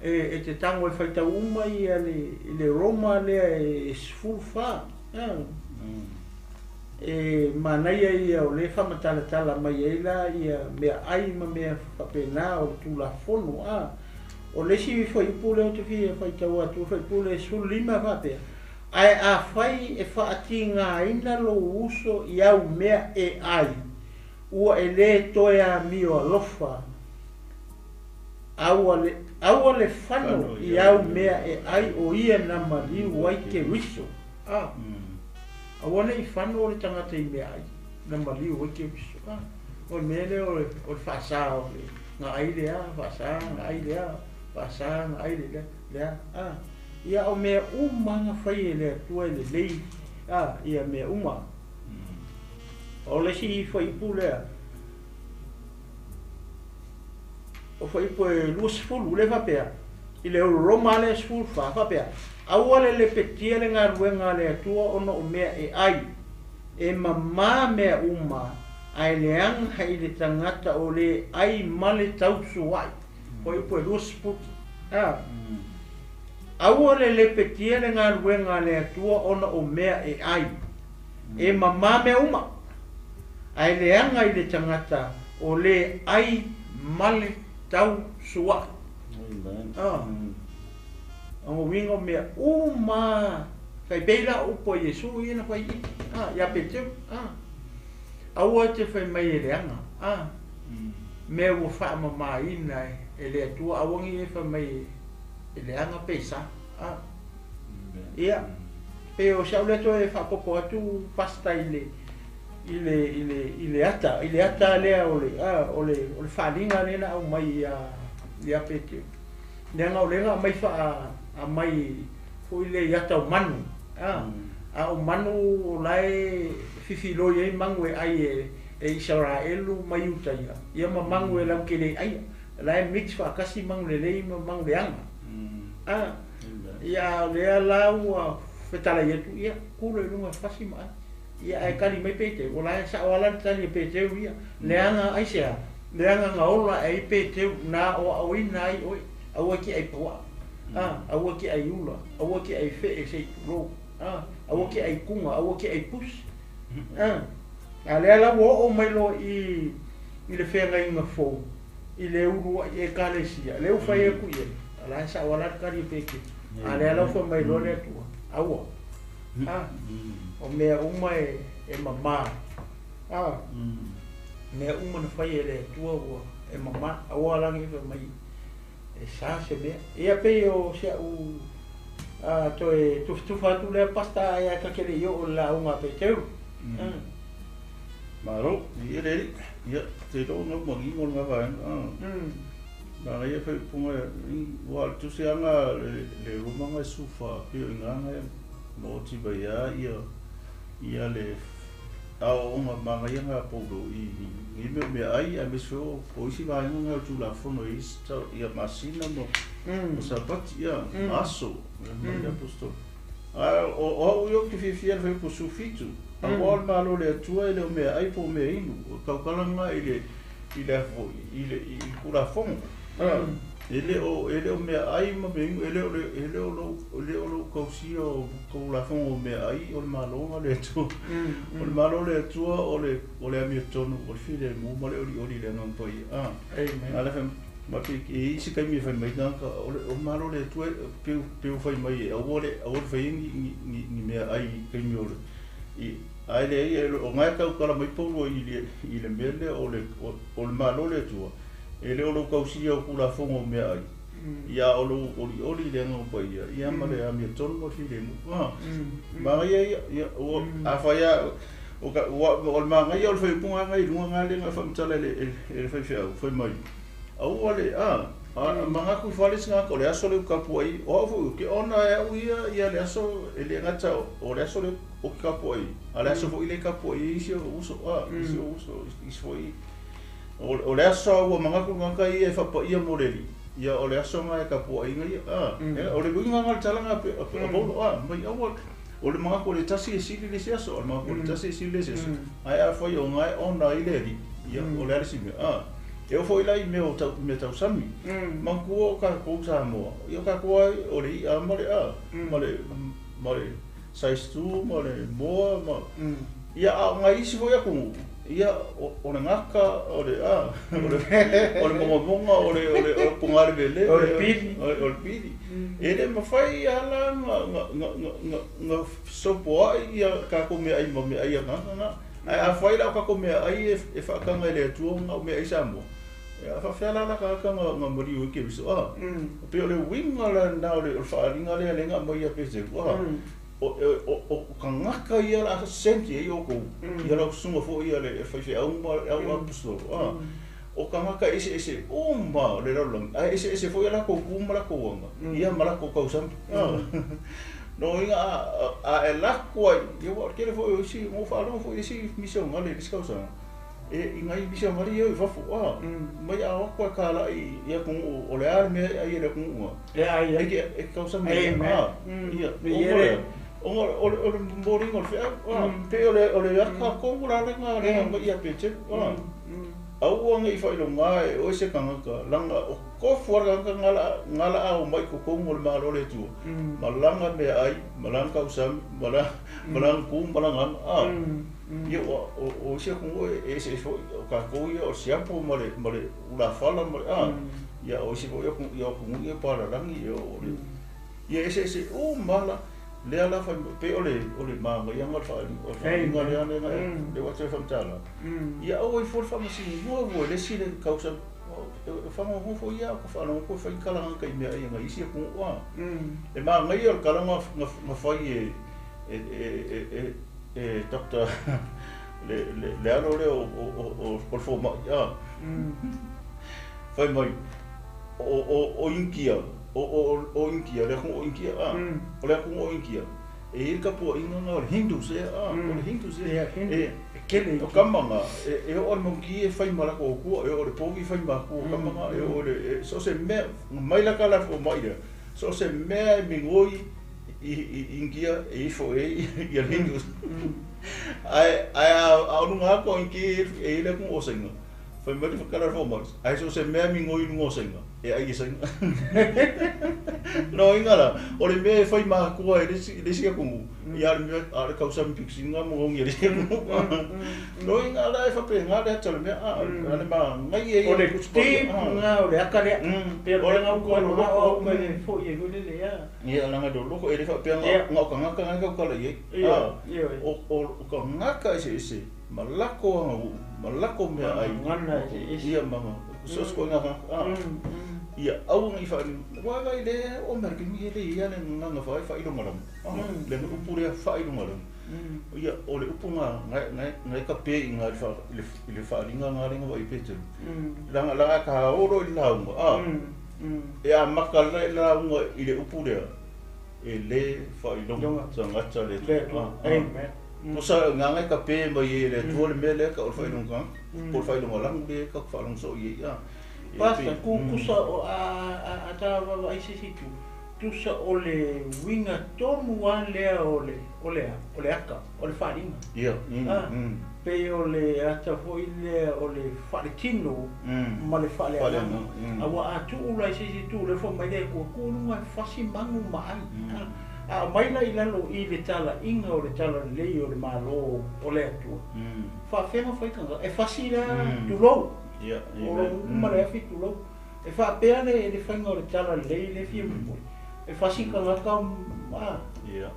Speaker 1: e te tago e faitau uma ia le Roma lea e 14 e manaia ia o le faamatalatala mai ai la ia meaai ma mea faapena o le Tulafono. A o le isi fuaiupu lea ou te fia faitau atu, fuaiupu le 15 faapea, ae afai e faatigaina lou uso i au mea e ai, ua e lē toe amio alofa, aua le fano i au mea e ai o ia na maliu ai Keriso. A aua nei fano o le tagata i mea ai na maliu ai Keriso. A o le mea lea o le faasā o le gaai lea, faasā gaai lea, faasā gaai lea. A ia o mea uma na fai e le Atua e lelei. A ia mea uma. O le isi fuaiupu lea o fuaiupu e 20 le faapea i le Roma lea 14 faapea, aua le lepetia le galuega a le Atua ona o mea e ai, e mamā mea uma, ae leaga i le tagata o le ai ma le tausuai. Fuaiupu e 20. A aua le lepetia le galuega a le Atua ona o mea e ai, e mamā mea uma, ae leaga i le tagata o le ai ma le tausuai. A o uiga o mea uma tai pei la upu a Iesu ia na fai i a ia Peteu. A aua te fai mai e leaga a mea ua faamamaina e le Atua, aua nei e fai mai e leaga pe sa. A ia pe o sau le toe faapopo atu pasta i le i le i le i le ata i le ata lea o le a o le o le faaaliga lea na aumai ia Peteu, leaga o lea na aumai faa aumai foi le i ata o manu. A a o manu o lae fifiloi ai manu e ai e Isaraelu ma Iuta ia ia ma manu e lautele ai lae mix faatasi manu lelei ma manu leaga. A ia lea la ua fetalai atu, ia, tu loa i luga e fasi ma ai. Ia, ae tali mai Peteru, o la e sao lava la le tali a Peteru ia, leaga aisea? Leaga na ola ae ai Peteru, na aoaoina ai oe, aua e te ai puaa, a, aua e te ai ula, aua e te ai fee se i tulou, a, aua e te ai tuna, aua e te ai pusi. A, a lea la ua oo mai loa i i le feagaiga fou, i le uluai Ekalesia, lea ua fai atu i ai, o la e sao lava la le tali a Peteru. A lea la ua fai mai loa le Atua, aua, a, o mea uma e, e mamā, a, mea uma na fai e le Atua ua e mamā, aua la ne i fai mai e sa se mea. Ia pei o si a'u toe tufatufa atu lea Pastor ae ta te le i oo i le lauga a Peteru.
Speaker 2: Malo, ia le alii, ia, te iloa ona ua manino lena vaega. Manaia le faaiupuga aua o le tusiaga le Roma e 14 pei o i ina na maoti mai ai ia ia le aoaoga manaia na a Paulo i nei mea o meaai aemaise foi o isi vaega na o le Tulafono i isi ia masina ma Sapati ia ma aso ma le Aposetolo. A o au ia ou te fiafia i le fuaiupu 17, aua o le Malo o le Atua e le o meaai po o meainu, o le tautala lena i le i le a foi, i le i le Tulafono. E le o e le o meaai ma meainu, e le o le e le o lou e le o lou tausia o Tulafono o meaai o le Malo na o le Atua. O le Malo o le Atua o le o le amiotonu, o le filemu ma le olioli i le Agaga Paia.
Speaker 1: Amen.
Speaker 2: A le fai ma pe e i ai se taimi e fai mai tagata o le o le Malo o le Atua pe pe ua fai mai e aua le aua le faia ni ni ni meaai i taimi o le i Ae leai, o lena e tautala mai Paulo i le, i le mea lea o le, o le Malo o le Atua, e le o lou tausia o Tulafono o meaai, ia a o lou olioli i le Agaga Paia, ia ma le amiotonu ma le filemu. A, manaia ia, ia, ua, afai lava, o ka, ua, o le manaia o le faaiupuga lena i luga lena lea na faamatala e le, e le faifeau, fai mai, Aua le, a, a manatu i fale isi tagata o le aso lea ou tapuai ai, o au foi ou te ona e au ia ia le aso, e le gata o le aso lea ou te tapuai ai, a o le aso foi lea e tapuai ai isi ou uso, a, isi ou uso, isi foi, o le aso lava ua manatu le tagata ia e faapaia mo le Alii, ia o le aso lena e tapuaiga ia, a, o le uiga lena o le tala lena a Paulo, a, mai aua, o le manatu o le tasi e sili le isi aso, o le manatu o le tasi e sili le isi aso, ae afai o lena e ona ai le Alii, ia o le a le isi mea, a. E oo foi la i mea o tau, mea tausami. Manatua o tatou Samoa, ia o tatou lava o le i'a ma le a, ma le, ma le size two ma le moa ma, ia a o nai isi foi atunuu, ia o, o le gata, o le a, o le, o le mogamoga, o le, o le, o le pungalelele,
Speaker 1: O le pili.
Speaker 2: o le, o le pili. E le mafai lava la na, na, na, na, na, na fesopoai ia tatou meaai ma meaai a tagata na. Ae afai la o tatou meaai e faataga e le Atua ona o meaai Samoa, a faapefea la la tagata na maliu ai Keriso? A, pei o le uiga la lena o le faaaliga lea lea na aumai ia Peteru, a, o tagata ia o le a sent i ai outou, ia lau susuga foi ia le faifeau ma le au aposetolo, a, o tagata eseese uma o le lalolagi, ae eseese foi a latou tu ma latou aga, ia ma latou tausami. Lona uiga a e lako ai, ia aua o le tele foi o isi, na ou faalogo foi i isi misionale i le isi tausaga, e, i nai misionale ia e o i fafo, a, mai a o atu lava e talai i atunuu, o le a le mea e ai e le atunuu na,
Speaker 1: E ai ai.
Speaker 2: E te tausami ai, a, ia, ona o le a? Ona o le, o le momoliga o le feau, a, pei o le, o le ata tonu la lena lea na aumai ia Peteru, a. Aua ne i faailoga e oe se tagata, leaga o tofu a le tagata na la a omai i totonu o le Malo o le Atua, ma lana meaai, ma lana tausami, ma lana tu ma lana aga. A, ia ua, o isi atunuu e eseese foi, o tatou ia o le siapo ma le, ma le ulafala ma le, a, ia o isi foi atunuu, ia o atunuu ia palalagi, ia o le, ia eseese uma lava la. Lea la fai mai, pei o le, o le manaia o le faaaliga lea lea lea ua toe faamatala. Ia aua ifo le faamasinoa ua le isi le kausa e fagogofo foi ia ka faalogo koe fai tala gata i mea ia nai isi atunuu a. E manaia o le tala na fai e e e e e Doctor le le le alo lea o o o le fomai a. Fai mai o o o Initia O, o, o Initia, le atunuu o Initia, a. O le atunuu o Initia, e i ai le tapuaiga lena o le Hindus ea, a, o le Hindus ea.
Speaker 1: Ia, Hindu,
Speaker 2: E,
Speaker 1: e tele
Speaker 2: o tama na, e, e oo i le manuki e fai ma latou akua, e oo i le povi e fai ma akua o tama na, e oo i le, e, so o se mea, mai la tala a le fomai lea, so o se mea e migoi i India e ifo e ia le Hindu. Ae ae a o luga atu o India e i le atunuu o Saina. Fai mai le whakara le whaumau, ai so se mea mi ngoi lunga o Saina, e ai e Saina. No inga la, o le mea e whai mākua e le si atunuu, ia le mea a le kausami piksinga mo ngongi e le si atunuu. No inga la e whape ngā le ata le mea, a le ma ngai e
Speaker 1: O le tipu ngā o le aka lea. Pea
Speaker 2: O le
Speaker 1: ngau koe no o koe le fo i e hule le ia.
Speaker 2: Ia langa do loko e le whapea ngā o ka ngaka ngai kau kala i e. O ka ngaka ese ese, ma lako anga u, ma lako mea ai.
Speaker 1: Ngana ese ese.
Speaker 2: Ia manga, so sko ngā ia au ngai wha wa ngai le o merke ni le ia le nganga wha wha ilonga lam. Le upu le wha ilonga lam. Ia o le upu ngā ngai ngai ka pe i ngā i le whaalinga ngā lenga wa i Petero. Langa langa ka oro i launga. E a maka le launga i le upu lea. E le wha ilonga tangata le
Speaker 1: tua. Amen.
Speaker 2: Pusa ngā ngai ka pe mai e le tua le mea lea ka o le wha ilonga. Po le wha ilonga langu le ka wha ilonga so i ia.
Speaker 1: Pasta, kusa o a tā wawa ai sisi tu, tusa o le winga tomu a lea o le aka, o le wharinga.
Speaker 2: Ia.
Speaker 1: Pe o le ata foi lea o le wharetino ma le whaleanga. Awa a tuula i sisi tu, le fo mai lea kua kua lunga whasi mangu ma ai. A mai la i lalo i le tala inga o le tala lei o le malo o le atua. Whawhenga whaikanga, e whasi la tulou. O lo uma le afi tulou. E whapea le whainga o le tala lei le fia mupoi. E whasi kangaka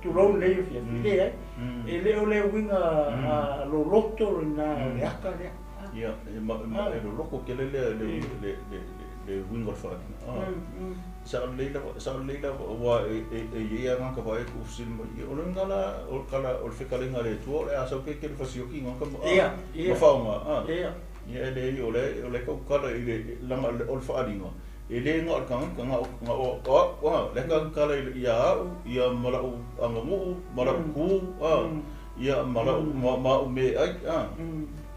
Speaker 1: tulou lei o fia file ai. E le o le winga a loloto le nā o le aka lea.
Speaker 2: Ia, e loloko ke le le winga o le wharinga. Sa leila wa e ia ngā ka whae ku ufsili mai. O le ngala o le whekalenga le tua o le asau ke ke le whasioki ngā ka ma whaonga. Ia le o le kau kala i le langa o le whaalinga. E le ngā o le kanga, ngā o le kanga kala i a au, ia marau angangu, marau ku, ia marau ma me ai,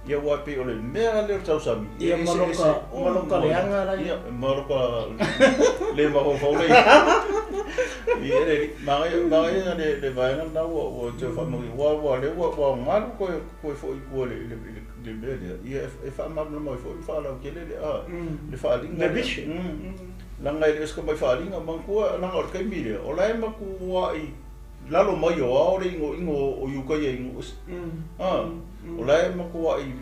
Speaker 2: Ia wā pe o le mea le o tausami.
Speaker 1: Ia maloka le anga lai.
Speaker 2: Ia maloka le maho faulei. Ia le magai le vaenga nā ua te whamangi. Wā wā le wā wā ngaru koe fo i kua le mea lea. Ia e whaamamla mai fo i whaalau ke le le whaalinga.
Speaker 1: Le vision.
Speaker 2: Langa i le eska mai whaalinga mangkua langa o le kaimi lea. O lae maku wā i lalo mai o ao le ingo ingo o yukai e ingo. O lae maku wā i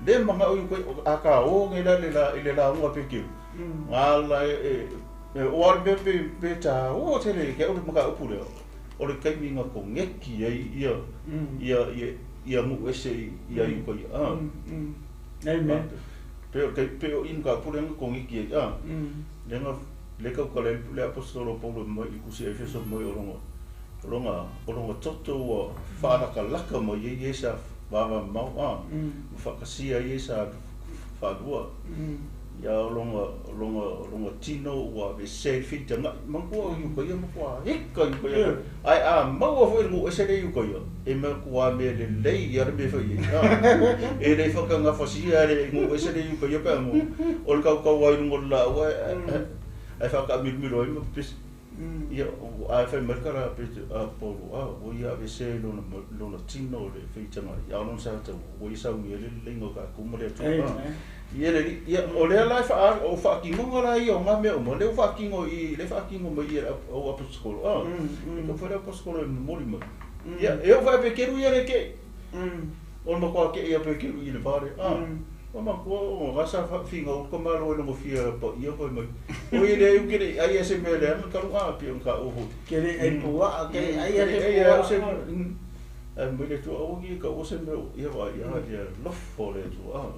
Speaker 2: le manga o yukai a ka o ngai la le la unga pekeu. Ngā la e o ar mea pe tā o te le ke o le maka upu lea. O le kaimi ngā ko ngeki ai ia ia ngu ese ia yukai.
Speaker 1: Amen.
Speaker 2: Pe o inu ka pule nga ko ngeki ai. Le nga le kau ka le apostolo Paulo mai i kusi Efeso mai o ronga toto ua whaalaka laka mai e sa wawa mau ma whakasia i sa whaalua. Ia o ronga tino ua ve se whita ngai mangkua o yuka ia makua hika yuka ia. Ai a maua fo ngu ese le yuka ia. E makua me le lei ia le me whai. E le whakanga whasia le ngu ese le yuka ia pea ngu. O le kau kau ai rungo la ua ai whakamirumiro ai ma pesi. Ia a whai markara pe a Paulo a o ia ve se lona tino le whitanga. Ia o lona sa tau o ia sau ngi le lengo ka kuma le atu. Ia le ia o le la fa o whakingonga la ia o ngā mea uma le o whakingo i le whakingo mai ia o apostolo. E ka whare apostolo e mori mai. Ia e o whae pe keru ia le ke. O makua ke ia pe keru i le whare. O makua o gasa whinga o kamalo e longo whia pa ia hoi mai. O i le ukere ai e se mea le anga karu a pi o ka oho.
Speaker 1: Kere e pua, kere ai e se pua.
Speaker 2: Ai mai le tua awangi ka o se mea ia wa ia ia lofo le tua.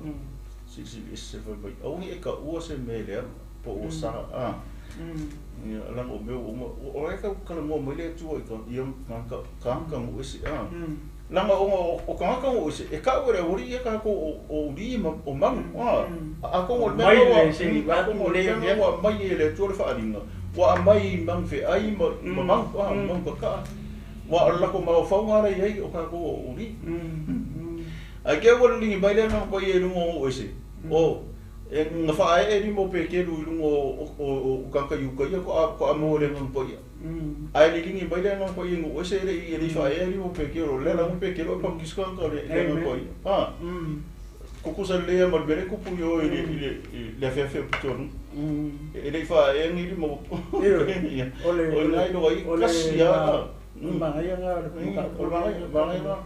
Speaker 2: Si ese fai mai. Awangi e ka ua se mea le po o sa a. Ia langa o mea o e ka kala mua mai le tua i ka ia ka ka ngu ese a. Langa o ka ka ngu ese e ka ua le uri ia ka ko o uri ma o mangu a. A ko o le mea wa mai e le tua le whaalinga. Wa mai mang whe ai ma mangu a mangu ka ka. Wa lako mau whaunga rei ai o ka ko o uri. Ai ke ua lingi mai le nang pa i e lungo o ese. O E na faaee lima o Peteru i luga o tagata Iuta ia faatoa maua i le Agaga Paia. Ae liligi mai le Agaga Paia i nuu ese e le i faaea lima o Peteru. O le ala o Peteru e baptise tagata i le Agaga Paia. A tutusa lelei lava ma le mea lea e tupu i o i le afeafe o Pitoaluga. E le i faaea ni lima o O i ina iloa ai tasi lava.
Speaker 1: O le manaia lena o le mataupu. O le manaia lena.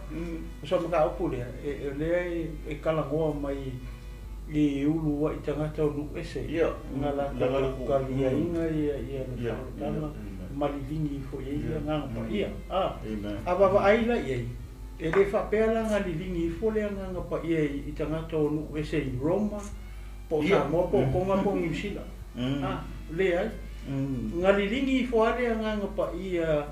Speaker 1: O se mataupu lea, o lea e talanoa mai i uluai tagata o nuu ese, na latou taliaina le faaolataga ma liligi ifo i ai le Agaga Paia. A vaavaai la i ai, e le faapea la na liligi ifo le Agaga Paia i tagata o nuu ese i Roma, po o Samoa, po o Toga, po o Niu Sila. Leai. Na liligi ifo lava le Agaga Paia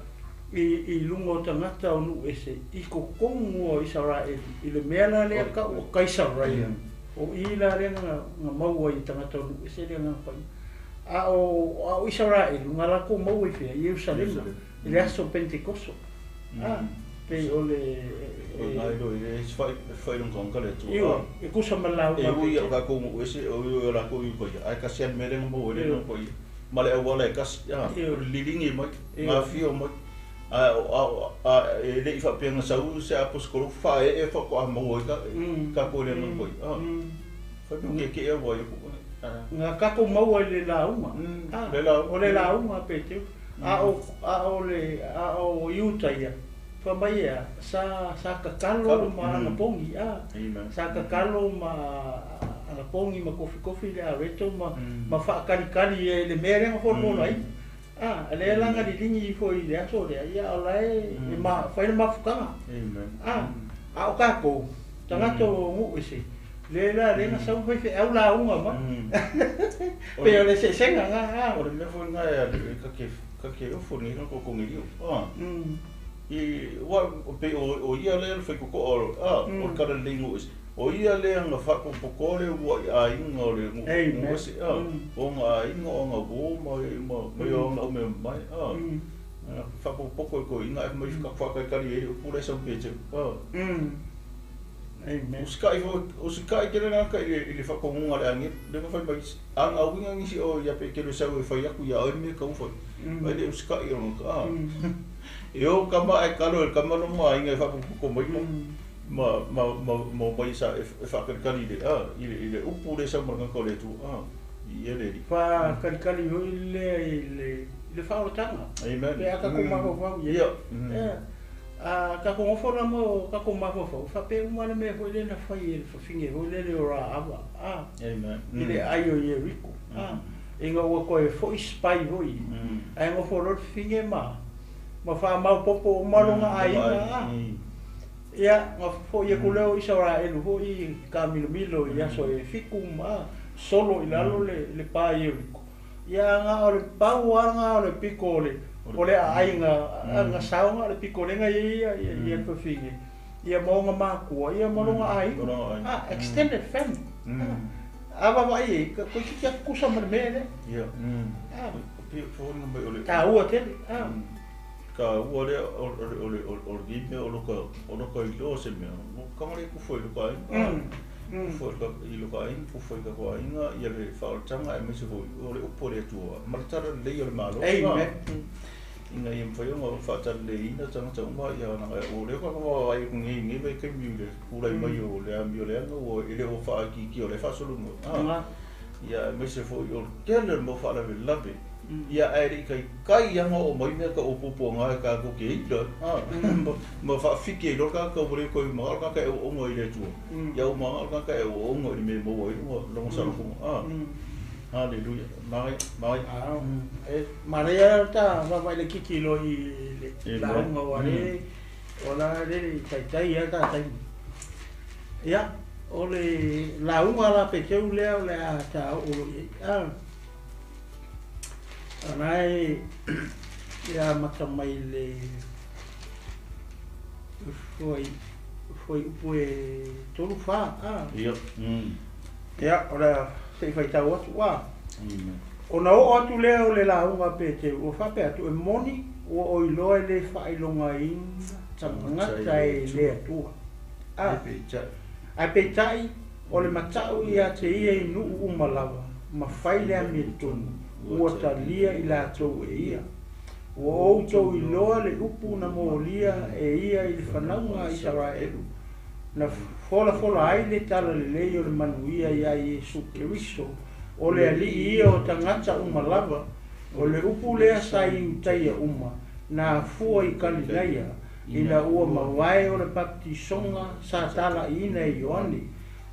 Speaker 1: i luga o tagata o nuu ese i totonu o Isaraelu, i le mea la lea tau o Kaisaraia, o i la lea na maua ai e tagata o nuu ese le Agaga Paia. A o Isaraelu, na latou maua i fea? I Ierusalema, i le aso Pentekoso. A, pei o le...
Speaker 2: O i ina i le faailoga le Atua.
Speaker 1: Ioe, e tusa ma le lauga
Speaker 2: a Peteru. E ui o tatou nuu ese, o ui o latou i uka ia, ae tasi lava le mea lea na maua ai le Agaga Paia, ma le auala e tasi, a, liligi mai, gafio mai. A e le i faapea na sau se aposetolo faaee faatoa maua ai tatou i le Agaga Paia. A, fai mai tietie au ai aku.
Speaker 1: Na tatou maua i le lauga. O le lauga a Peteru. A o, a o le, a o Iuta ia, fai mai e a, sa, sa tatalo ma anapogi, a, sa tatalo ma anapogi ma kofikofi le areto ma, ma faatalitali i le mea lea na folafolaina. A, lea la na liligi ifo i le aso lea, ia o la e, e ma, fai le mafutaga. A, a o tatou, tagata o nuu ese, lea la lea na sau faifeau lauga mai. Pei o le eseesega na, a.
Speaker 2: O le mea foi lena e alu, e ta te ofo i lenei tagata o Konelio. A, i, aua pei o ia lea le faitotoa o le talalelei nuu ese. O ia lea na faapotopotoa le uluai aiga o le nuu ese, a, o ona aiga, o ana uo ma ona au mea mamae, a. Faapotopoto e toeaiina ae fai mai faatalitali ai le upu la e sau Peteru, a. Usikai foi, usikai tele le tagata i le faatonuga a le agelu, lea na fai mai, a na uiga nisi o ia Peteru e sau e fai atu ia oe le mea e tatau ona fai, ae le usikai o lona, a. E o kama ae kalo e le kama lona aiga e faapotopoto mai ma ma ma ma omai e faatalitali i le, a, i le upu lea e sau ma le tagata o le Atua, a, i ia le Alii.
Speaker 1: Faatalitali foi lea i le faaolataga.
Speaker 2: Amen.
Speaker 1: Pe a tatou mafaufau i ai.
Speaker 2: Ia.
Speaker 1: A tatou nofo la ma o tatou mafaufau, faapea uma le mea foi lea na fai e le fafine foi lele o Raava, a, i le ai o Ieriko, a, ina ua toe foi spy foi ia, ae nofo loa le fafine ma ma faamaopoopo uma lona aiga, a. Ia, na foi atu lea o Isaraelu foi i taamilomilo i aso e 7 ma solo i lalo le pa i Ieriko. Ia, na o le pau lava na o le piko o le o le aai na sao na o le piko lea na i ai ia le fafine, ia ma ona makua, ia ma lona aiga, a, extended family. A vaavaai i ai, toeitiiti lava tutusa ma le mea lea.
Speaker 2: Ia.
Speaker 1: A.
Speaker 2: Pei e foliga mai o le
Speaker 1: taua tele. A.
Speaker 2: Taua lea o lenei mea o lota iloa se mea, ua taga le tufa i lota aiga. Tufa i lota aiga, tufa i tatou aiga, ia le faaolataga aemaise foi o le upu a le Atua ma le talalelei o le Malo.
Speaker 1: Amen.
Speaker 2: Ina ia mafai ona faatalaleiina tagata uma, ia o lea faatoa vaavaai atu nei i lenei vaitaimi i le tulai mai o le amio leaga ua e le o faaitiitia o lea e faasolo mai. Ia aemaise foi o le tele o le mau faalavelave. Ia ae le i taitai lava ona oo mai mea tau o puapuaga e tatou te ila ma faafiki ai loa le tagata ua le toe manao le tagata e auauna i le Atua. Ia ua manao le tagata e auauna i le mea e maua ai lona saolotoga. Haleluia. Manaia, manaia.
Speaker 1: E manaia lava ta vaavaai laitiiti loa i le lauga aua lea o la le i taitai lava ta taimi. Ia, o le lauga la Peteru lea o le a ta oo loa i ai. O na e amata mai le fuaiupu e 3, 4.
Speaker 2: Ia.
Speaker 1: Ia, o le a se i faitau atu. A. Ona oo atu lea o le lauga a Peteru, ua faapea atu, e moni ua o iloa e le faailogaina tagata e le Atua. A. Ae peitai, O le mata'u ia te ia i nu'u uma lava ma fai le amiotonu, ua talia i latou e ia. Ua outou iloa le upu na molia e ia i le fanauga a Isaraelu, na folafola ai le talalelei o le manuia iā Iesu Keriso, o le Alii ia o tagata uma lava. O le upu lea sa Iutaia uma, na afua i Kalilaia, ina ua mavae o le baptisoga sa tala'iina e Ioane,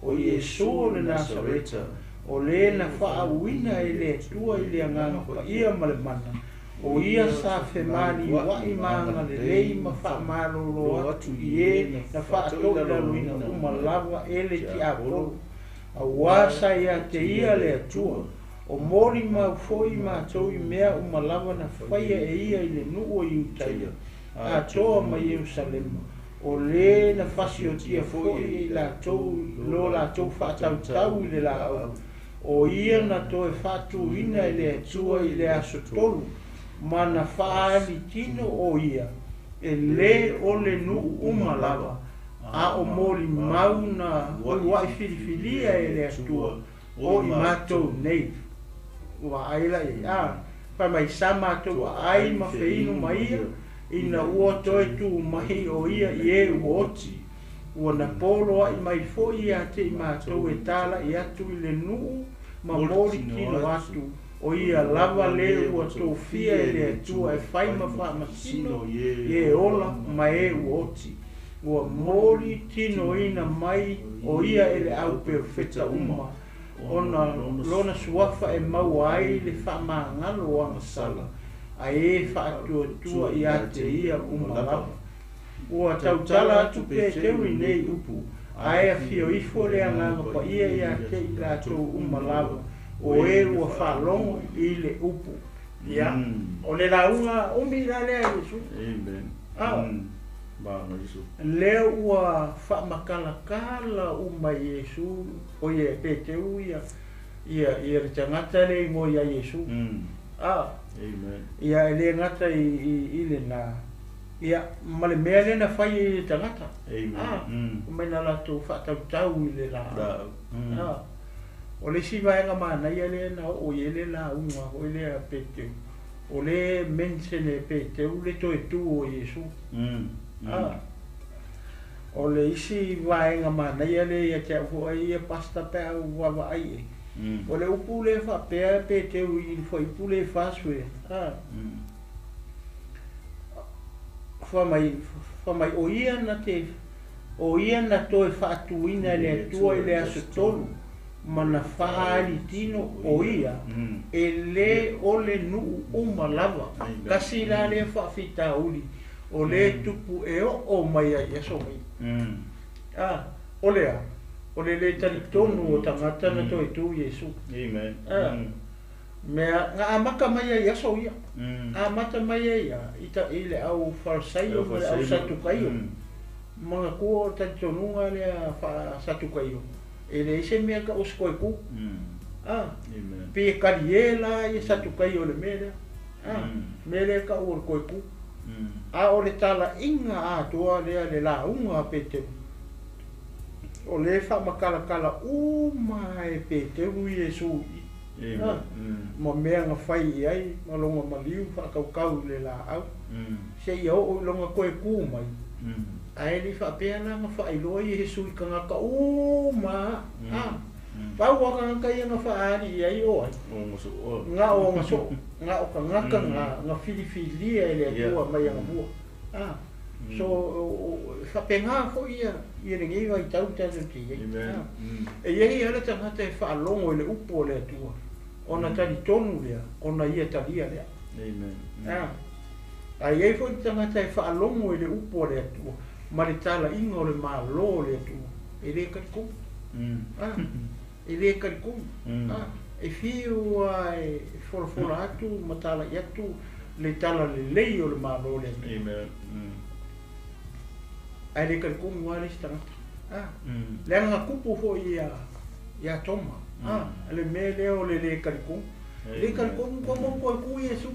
Speaker 1: o Iesu o le Nasareta, o lē na faauuina e le Atua i le Agaga Paia ma le mana, o ia sa femaliua'i ma agalelei ma faamalōlō atu i e na faatoilaloina uma lava e le tiapolo, auā sa iā te ia le Atua. O molimau foi matou i mea uma lava na faia e ia i le nuu o Iutaia atoa ma Ierusalema, o lē na fasiotia foi e i latou lo latou faatautau i le laau, o ia na toe faatūina e le Atua i le aso tolu, ma na faaali tino o ia, e lē o le nuu uma lava, a o molimau na ulua'i filifilia e le Atua, o i matou nei. Ua vaai la i ai, a fai mai sa matou aai ma feinu ma ia, ina ua toe tū mai o ia i e ua oti. Ua na poloa'i mai foi ia te i matou e tala'i atu i le nuu ma moli tino atu, o ia lava le ua tofia e le Atua e fai ma faamasino i e ola ma e ua oti. Ua moli tinoina mai o ia e le au perofeta uma, ona lona suafa e maua ai le faamagalo o agasala a e faatuatua ia te ia uma lava. Ua tautala atu Peteru i nei upu, ae afio ifo le Agaga Paia ia te i latou uma lava o e ua faalogo i le upu. Ia, o le lauga umi la lea a Iesu.
Speaker 2: Amen.
Speaker 1: A. Lea ua faamakalatala uma e Iesu, o ia e Peteru ia, ia, ia le tagata lea e igoa ia Iesu. A.
Speaker 2: Amen.
Speaker 1: Ia, e le gata i, i, i lena, ia, ma le mea lea na fai e ia tagata.
Speaker 2: Amen.
Speaker 1: A. Mai na latou faatautau i le laau.
Speaker 2: Laau.
Speaker 1: A. O le isi vaega manaia lea na oo i ai le lauga foi lea a Peteru, o lea e mention e Peteru le toe tū o Iesu. A. O le isi vaega manaia lea ia te au foi ai ia Pastor pe a ou vaavaai i ai, o le upu lea faapea Peteru i le fuaiupu lea e 40, a. Fai mai, fai mai o ia na te, o ia na toe faatuina e le Atua i le aso tolu, ma na faaali tino o ia, e lē o le nuu uma lava. Tasi la lea faafitauli o lē tupu e oo mai ai i aso nei. A, o le a? O le lē talitonu o tagata na toe tū Iesu.
Speaker 2: Amen.
Speaker 1: A, mea na amata mai ai i aso ia. Amata mai ai ia i, ta, i le au Farisaio ma le au Satukaio. Manatua o le talitonuga lea faa-Satukaio, e leai se mea tau o se toe tū. A, pei e talie la ia Satukaio i le mea lea. A, mea lea e tau o le toe tū. A o le talaiga atoa lea le lauga a Peteru, o lea e faamatalatala uma e Peteru Iesu i i, a, ma mea na fai i ai ma lona maliu faatautau i le laau, seia oo i lona toe tū mai. Ae le i faapea la na faailoa Iesu i tagata uma a, pau lava tagata ia na faaali i ai o ai? Na o ona soo, na o tagata na filifilia e le Atua mai anamua. A, so e faapena foi ia ia lenei vaitau tatou te i ai. A, e i ai lava le tagata e faalogo i le upu a le Atua, ona talitonu lea, ona ia talia lea.
Speaker 2: Amen.
Speaker 1: A, a i ai foi le tagata e faalogo i le upu a le Atua ma le talaiga o le Malo o le Atua, e le talitonu. A, e le talitonu. A, e fiu lava e folafola atu ma tala'i atu le talalelei o le Malo o le Atua.
Speaker 2: Amen.
Speaker 1: Ae le talitonu lava le isi tagata. A, leaga na tupu foi ia iā Toma, a, le mea lea o le lē talitonu. Le talitonu Toma ua toe tū Iesu.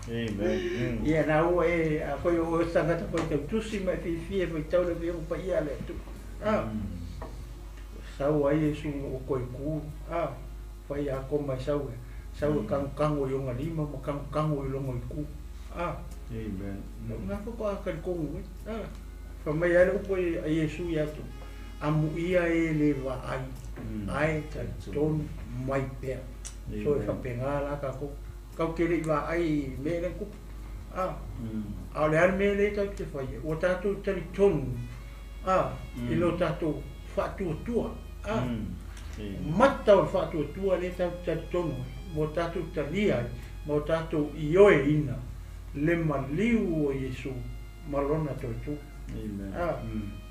Speaker 2: Amen.
Speaker 1: Ia na ua e, afai o oe o se tagata faitau tusi ma e fiafia e faitau le Afioga Paia a le Atua. A. Sau ai Iesu ua toe tu, a, fai a koma e sau e, sau e kagokago i ona lima ma kagokago i lona itu, a.
Speaker 2: Amen.
Speaker 1: Na faatoa talitonu ai, a. Fai mai ai le upu a Iesu ia te amuia e le vaai, ae talitonu mai pea. So e faapena la tatou, tatou te le i vaai i mea lea na tupu, a. A o le a le mea lea tatou te faia, ua tatou talitonu, a, i lo tatou faatuatua, a. Mata o le faatuatua lea tatou te talitonu ai, ma o tatou talia ai, ma o tatou ioeina le maliu o Iesu ma lona toe tu. A,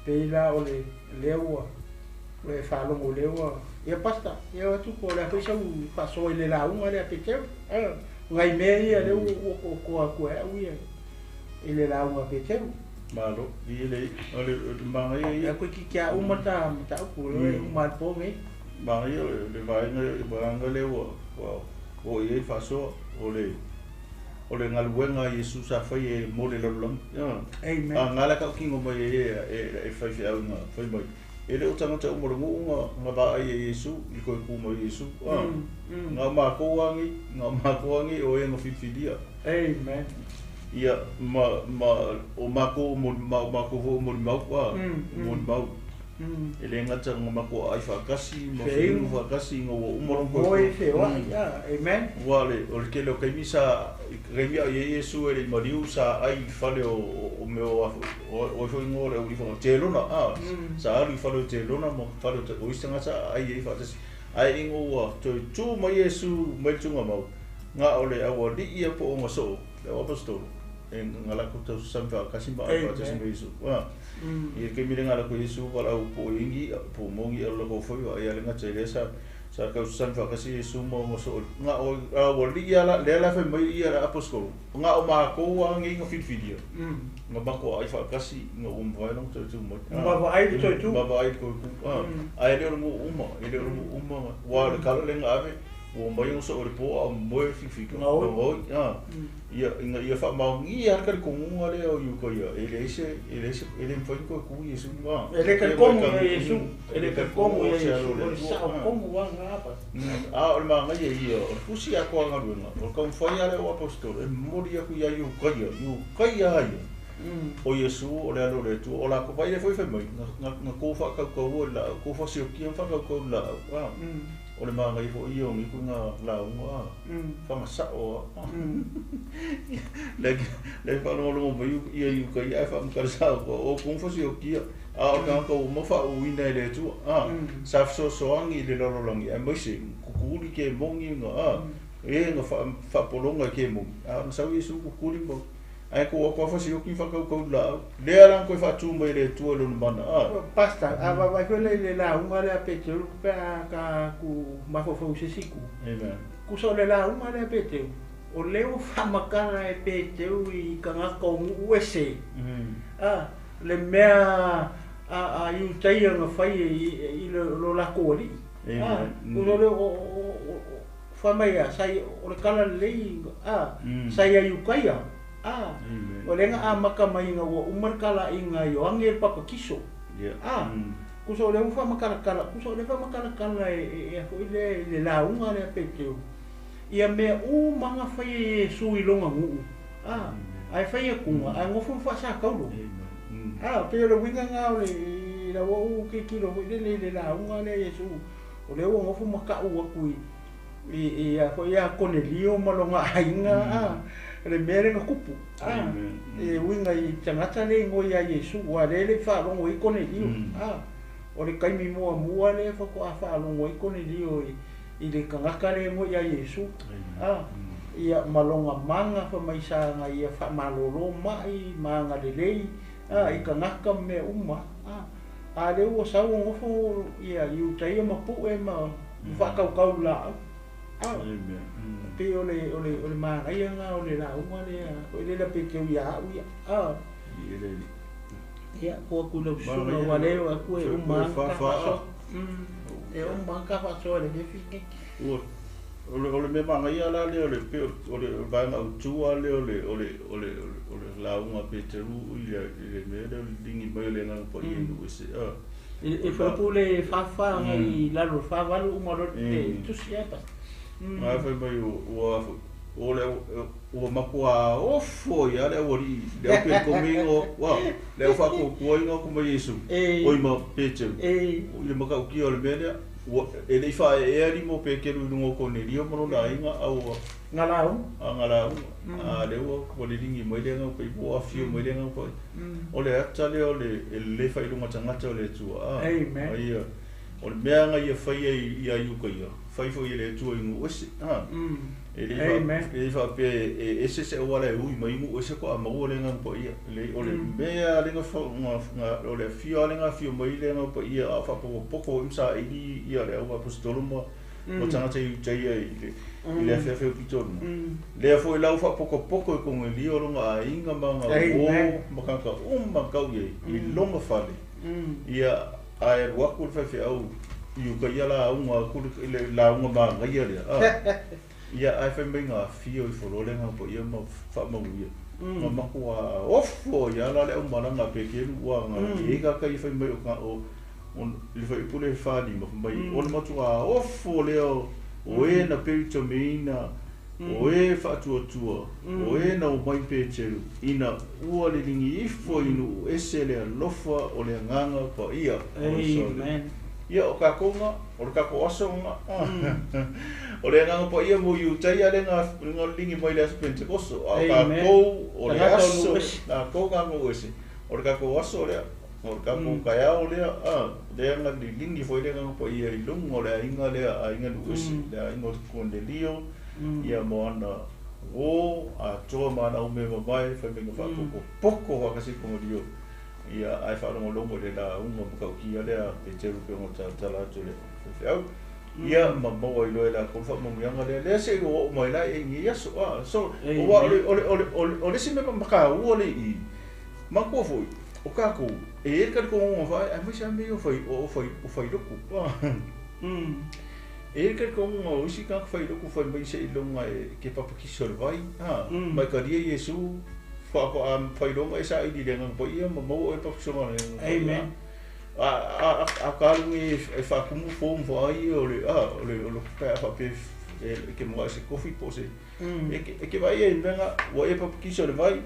Speaker 1: pei la o le lea ua ua e faalogo lea ua ia Pastor, ia o atu po o le a foi sau faasoa i le lauga lea a Peteru. A, nai mea ia lea ua ua atu e au ia i le lauga a Peteru.
Speaker 2: Malo, i le o le manaia ia.
Speaker 1: Ia toeitiiti lava uma ta mataupu lea e uma lava i le po lenei.
Speaker 2: Manaia le vaega lea ua oo i ai le faasoa o le o le galuega a Iesu sa fai e mo le lalolagi.
Speaker 1: Amen.
Speaker 2: A na la tautino mai e e e faifeau na fai mai. E le o tagata uma o le nuu na vaai e Iesu i toe tu mai Iesu. Na o matou lava nei, na o matou lava nei o e na filifilia.
Speaker 1: Amen.
Speaker 2: Ia, ma o matou ma o matou foi o molimau, o molimau. E le gata na matou aai faatasi ma feinu faatasi ina ua uma lona toe
Speaker 1: Moe feoai, amen.
Speaker 2: Aua o le tele o taimi sa, taimi a o i ai Iesu e le i maliu sa ai i le fale o mea o a foi, o ai foi igoa o le aualii o Telona, sa alu i fale o Telona ma fale o isi tagata aai ai faatasi. Ae ina ua toe tu mai Iesu mai le tuugamau, na o le aualii ia po o ona soo, le au aposetolo, e na latou tausasami faatasi ma aai faatasi ma Iesu. I le taimi lea na alu atu ai Iesu valaau po o i ai ni i'a, po o maua ni i'a o le latou faiva, ae ia le gata i lea sa sa tausasami faatasi Iesu ma ona soo, na o aualii lava la, lea la e fai mai ia le aposetolo, na o matou lava nei na filifilia, na matou aai faatasi ina ua mavae lona toe tu mai.
Speaker 1: Ma vaai le toe tu.
Speaker 2: Ma vaai le toe tu. Ae le o le nuu uma, e le o le nuu uma, aua o le tala lea na ave, ua omai ona soo i le po a o moe le figafigā.
Speaker 1: Gaoi.
Speaker 2: Ia, ina ia faamaonia lava le talitonuga lea o Iukaia, e leai se, e leai se, e le mafai ona toe tu Iesu.
Speaker 1: E le talitonu ia Iesu, e le talitonu ia Iesu, o le sao tonu lava lena apa.
Speaker 2: A o le manaia ia, o le tusi atoa a galuega, o le taumafai lava lea o aposetolo e momoli atu ia Iukaia, Iukaia lava ia, o Iesu o le Alo o le Atua, o latou vaai lea foi fai mai, na tou faatautaua i le laau, tou faasiokia ma faatautau i le laau. O le manaia foi ia o nei ituaiga lauga fagasao lava. Lea e faalogologo mai ia i uka ia ae faamatala sao atu, o outou na fasiokia, a o le tagata ua uma faauuina e le Atua. Sa fesoasoani i le lalolagi aemaise kukuli kemoni na e na faapologa e kemoni, a na sau Iesu kukuli ma ae tou atu lava fasioki ma faatautau i le laau. Lea la na toe faatu mai e le Atua i lona mana.
Speaker 1: Pastor, a vaavaai foi lea i le lauga lea a Peteru pe a ta tu mafaufau i se isi itu.
Speaker 2: Amen.
Speaker 1: Tusa o le lauga lea a Peteru, o lea ua faamatala e Peteru i tagata o nuu ese, a, le mea a Iutaia na fai i lo latou alii. A, tusa o lea o fai mai a, sa i, o le tala lelei, a, sa ia Iutaia. A, o lea na amata mai ina ua uma le talaiga a Ioane le Papatiso. A, tusa o lea ua faamatalatala, tusa o lea e faamatalatala e e a foi lea i le lauga lea a Peteru, ia mea uma na fai e Iesu i lona nuu, a, ae fai atuga, ae nofo ma faasataulo. A, pei o le uiga lena o le, ina ua ou tilotilo foi lele i le lauga lea a Iesu, o lea ua nofo ma tau atu i i a foi ia Konelio ma lona aiga, a, le mea lea na tupu, a, e uiga i tagata lea e igoa ia Iesu, aua o lea e le i faalogo ai Konelio, a, o le taimi muamua lea faatoa faalogo ai Konelio i le tagata lea e igoa ia Iesu, a, ia, ma lona mana fai mai sa na ia faamalolo mai ma agalelei, a, i tagata ma mea uma, a, a lea ua sau ua nofo ia Iutaia ma pue ma faatautau i laau. A, pei o le, o le, o le manaia lena o le lauga lea, foi lele pei teu ia au ia. A, ia, tuu atu i lau susuga aua lea e oo atu e uma lava ta faasoa. E uma lava ta faasoa i le afiafi lenei.
Speaker 2: Ua, o le mea manaia la lea o le, pei o le vaega autu lava lea o le, o le, o le, o le lauga a Peteru i le mea lea o le liligi mai o le Agaga Paia i nuu ese. A.
Speaker 1: I fuaiupu le 44 agai i lalo o le 48 uma loa le tusi e pas.
Speaker 2: Ae fai mai ua o le ua matua ofo ai lava le aualii le au pelikomiga ua le au faatuatuaina atu ma Iesu oi ma Peteru i le matautia o le mea lea ua e le i faaeaea lima o Peteru i luga o Konelio ma lona aiga a ua
Speaker 1: Galauga.
Speaker 2: A galauga a lea ua liligi mai le agaga paia ua afio mai le agaga paia. O le ata lea o le e le faailoga tagata o le Atua. A
Speaker 1: Amen.
Speaker 2: Ia o le mea na ia faia ia Iukaia, fai foi e le Atua i nuu ese. A e le
Speaker 1: Amen.
Speaker 2: e le faapea e ese se auala e ui mai nuu ese ko a maua le agaga paia. Le o le mea le ga o le afio le ga afio mai le agaga paia a faapokopoko i sa ili ia le au aposetolo ma ma tagata i Iutaia i le afeafe o pitoluna. Lea foi la ua faapokopoko i Konelio lona aiga ma ana uo ma tagata uma na tau i ai i lona fale. Ia, ae alu atu le faifeau i uka ia lauga atu le lauga manaia lea, a. Ia, ae fai mai na afio ifo loa le Agaga Paia ma faamanuia. Na matua ofo ai lava la le aumalaga a Peteru ua na i ai tagata ia fai mai o o le fuaiupu lea e 45 fai mai o le matua ofo lea o e na peritamiina o e faatuatua o e na omai Peteru ina ua liligi ifo i nuu ese le alofa o le Agaga Paia.
Speaker 1: Amen.
Speaker 2: Ia o tatou na, o le tatou aso na. O le Agaga Paia mo Iutaia lea na liligi mai le aso Pentekoso. A o tatou o le aso, tatou na nuu ese, o le tatou aso lea, o le tatou taeao lea, lea na liligi foi le Agaga Paia i luga o le aiga lea, aiga nuu ese, le aiga o Konelio, ia mo ana uo atoa ma ana au mea mamae, fai mai na faapokopoko faatasi Konelio. Ia ae faalogologo i le lauga matautia lea a Peteru pei ona talatala atu e le faifeau. Ia ma maua ai loa e latou le faamanuiaga lea, lea se i ua oo mai la i lenei aso. A, so, aua o le, o le, o le, o le, o le isi mea mataua lea i i, manatua foi, o tatou, e i ai le talitonuga faa, aemaise lava mea ia o fai, o fai, o failotu. E i ai le talitonuga o isi tagata failotu fai mai seiloga e ke papatiso i le vai, a, ma e talia Iesu, faatoa failoga e saili i le Agaga Paia ma maua oe le papatisoga o le Agaga Paia.
Speaker 1: Amen.
Speaker 2: A talu nei e faatumu form faai o le a o le o le pe a faapea e ke maua se kofi po o se e ke vaai ai i mea na ua e papatiso i le vai,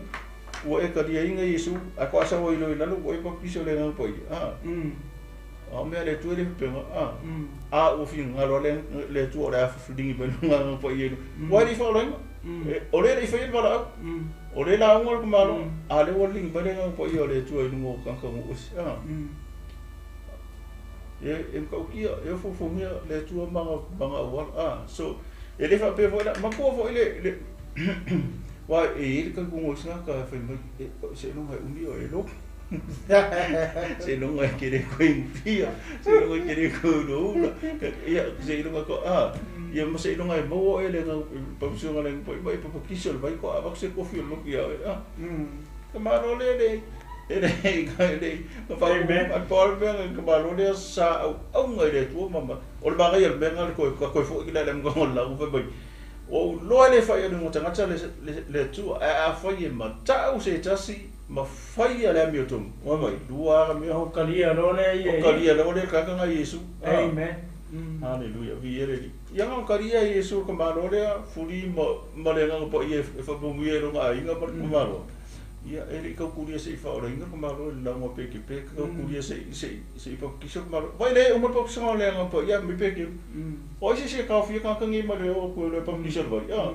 Speaker 2: ua e taliaina Iesu, ae faatoa sau ai loa i lalo ua e papatiso i le Agaga Paia. A a o mea a le Atua e le faapena. A a ua finagalo lava le Atua o le a ligi mai lona Agaga Paia i luga. Ua e le i faaolaina. O lea e le i faia le valaau. O lea e lauga le tamaloa, a lea ua ligi mai le Agaga Paia o le Atua i luga o tagata nuu ese. A e matautia, e ofoofogia le Atua ma ana auala. A so e le faapea foi la, matua foi le aua e i ai le talitonuga o isi tagata e fai mai, seiloga e umi oe e logo. Seiloga e te le toe inupia, seiloga e te le toe ulaula, ia seiloga to a ia ma seiloga e maua oe le agaga papasioga le agaga paia ma e papatiso i le vai toa avatu se kofi o le lotu ia oe. A ka malo lea le e le e le na
Speaker 1: Amen.
Speaker 2: faapau le mea ka malo lea sa auauga i le Atua ma o le manaia o le mea na le toe ka toe foi ki le le mga o le lauga fai mai ua ou iloa e le fai alu tagata le Atua ae afai e matau se tasi ma faia le amiotonu ua mai lua aga mea
Speaker 1: O kalia loa lea ia
Speaker 2: o kalia loa lea tagata na Iesu.
Speaker 1: Amen.
Speaker 2: Haleluia viia le Alii. Ia na o kalia Iesu le tamaloa lea fuli ma le Agaga Paia e faamanuia i lona aiga ma le tamaloa. Ia e le i tautulia se i faaolaina le tamaloa i le lauga pekepe, tautulia se i se i se i papatiso le tamaloa. Vai lea e uma le papatisoga o le Agaga Paia mai Peteru. O ai se isi e taofia tagata nei ma le o atu e loa e papatiso i le vai. A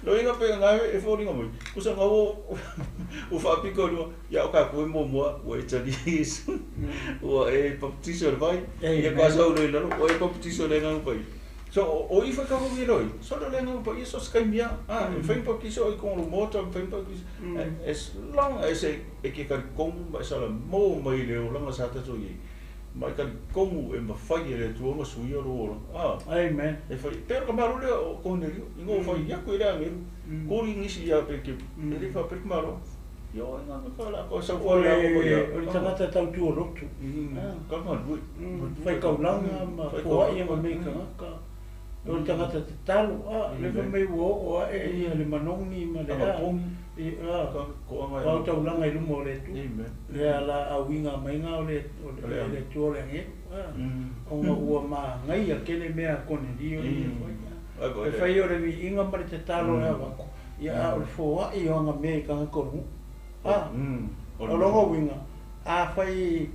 Speaker 2: Loiga pe na e foliga mai pusa na ua ua faapito i luga ia o tatou e muamua ua e talia Iesu ua e papatiso i le vai ia
Speaker 1: Amen.
Speaker 2: sau loa i lalo ua e papatiso i le Agaga Paia. So o i fai tatou i loi so le Agaga Paia so se taimi lava a e mafai ona papatiso i totonu o lou maota, e mafai ona papatiso as long as e ke talitonu ma e salamou mai i le olaga sa tatou i ai ma e talitonu e mafai e le Atua ona suia lou olaga a
Speaker 1: Amen.
Speaker 2: e fai pe o le tamaloa lea o Konelio ina ua fai atu i le agelu koli nisi ia Peteru e le i faapea le tamaloa ia o ai gagana ka la ko sau
Speaker 1: O
Speaker 2: foi le
Speaker 1: le
Speaker 2: lauga paia
Speaker 1: o le tagata tautua lotu.
Speaker 2: Ka galue
Speaker 1: Faikaulaga ma foai ma mea i tagata. O le tagata tatalo, a, le fai mai ua oo ae ia le manogi ma le a, a, o taulaga i luma o le Atua. Lea la auiga maiga o le Atua o le agelu, a, ona ua magaia tele mea a Konelio ia foi. E fai o le viiga ma le tatalo e avatu, ia a o le foai o ana mea i tagata o le nuu. A, o lona uiga, afai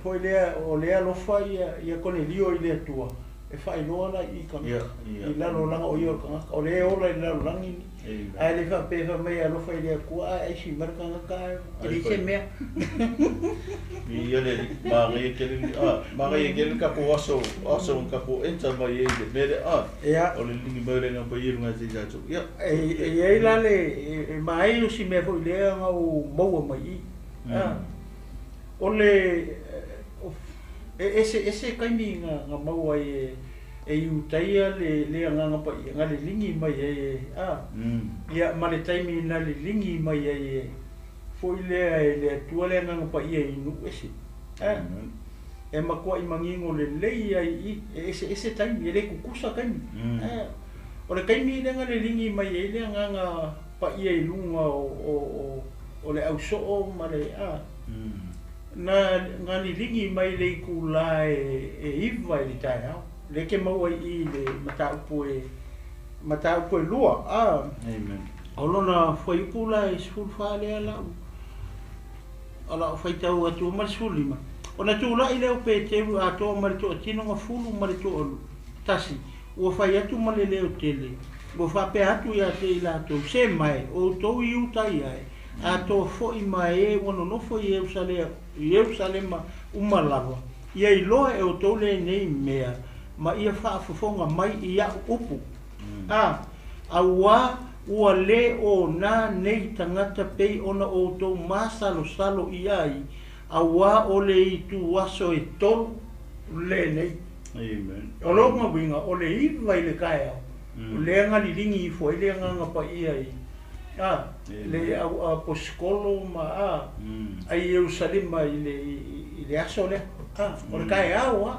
Speaker 1: foi lea o lea alofa ia Konelio i le Atua, e faailoa la i tagata i lalolagi o ia o le tagata o lea e ola i le lalolagi ae le faapea fai mai e alofa i le Atua ae aisi mai le tagata ae e leai se mea.
Speaker 2: Ia le magaia tele a magaia tele tatou aso aso tatou enter mai ai le mea lea a
Speaker 1: Ia
Speaker 2: o le ligi mai o le agaga paia i luga ia te i tatou. Ia
Speaker 1: e i ai la le e maai o si mea foi lea na ou maua mai i i o le e eseese taimi na maua ai e Iutaia le agaga paia na liligi mai ai e a ia ma le taimi na liligi mai ai e foi lea e le Atua le agaga paia i nuu ese. E matuai manino lelei ai i e eseese taimi, e le tutusa taimi. O le taimi lea na liligi mai ai le agaga paia i luga o le ausoo ma le a, na liligi mai le itulā e 9 i le taeao. Lea ke maua i le mataupu e 2.
Speaker 2: Amen.
Speaker 1: O lona fuaiupu la e 14 lea lau o lau faitau atu ma le 15. Ona tulai lea o Peteru atoa ma le toatino na fulu ma le toatasi, ua fai atu ma le leo tele, ua faapea atu ia te i latou, se mai, outou Iutai ai, atoa foi ma e ua nonofo i Ierusalema uma lava, ia iloa e outou lenei mea, ma ia faafofoga mai i au upu. A, auā ua le o nā nei tagata pei ona outou masalosalo i ai, auā o le itu aso e 3 lenei.
Speaker 2: Amen.
Speaker 1: O lona uiga o le 9 i le taeao, o lea na liligi ifo ai le agaga paia i a le au aposikolo ma a ai Ierusalema i le aso lea. A, o le taeao a.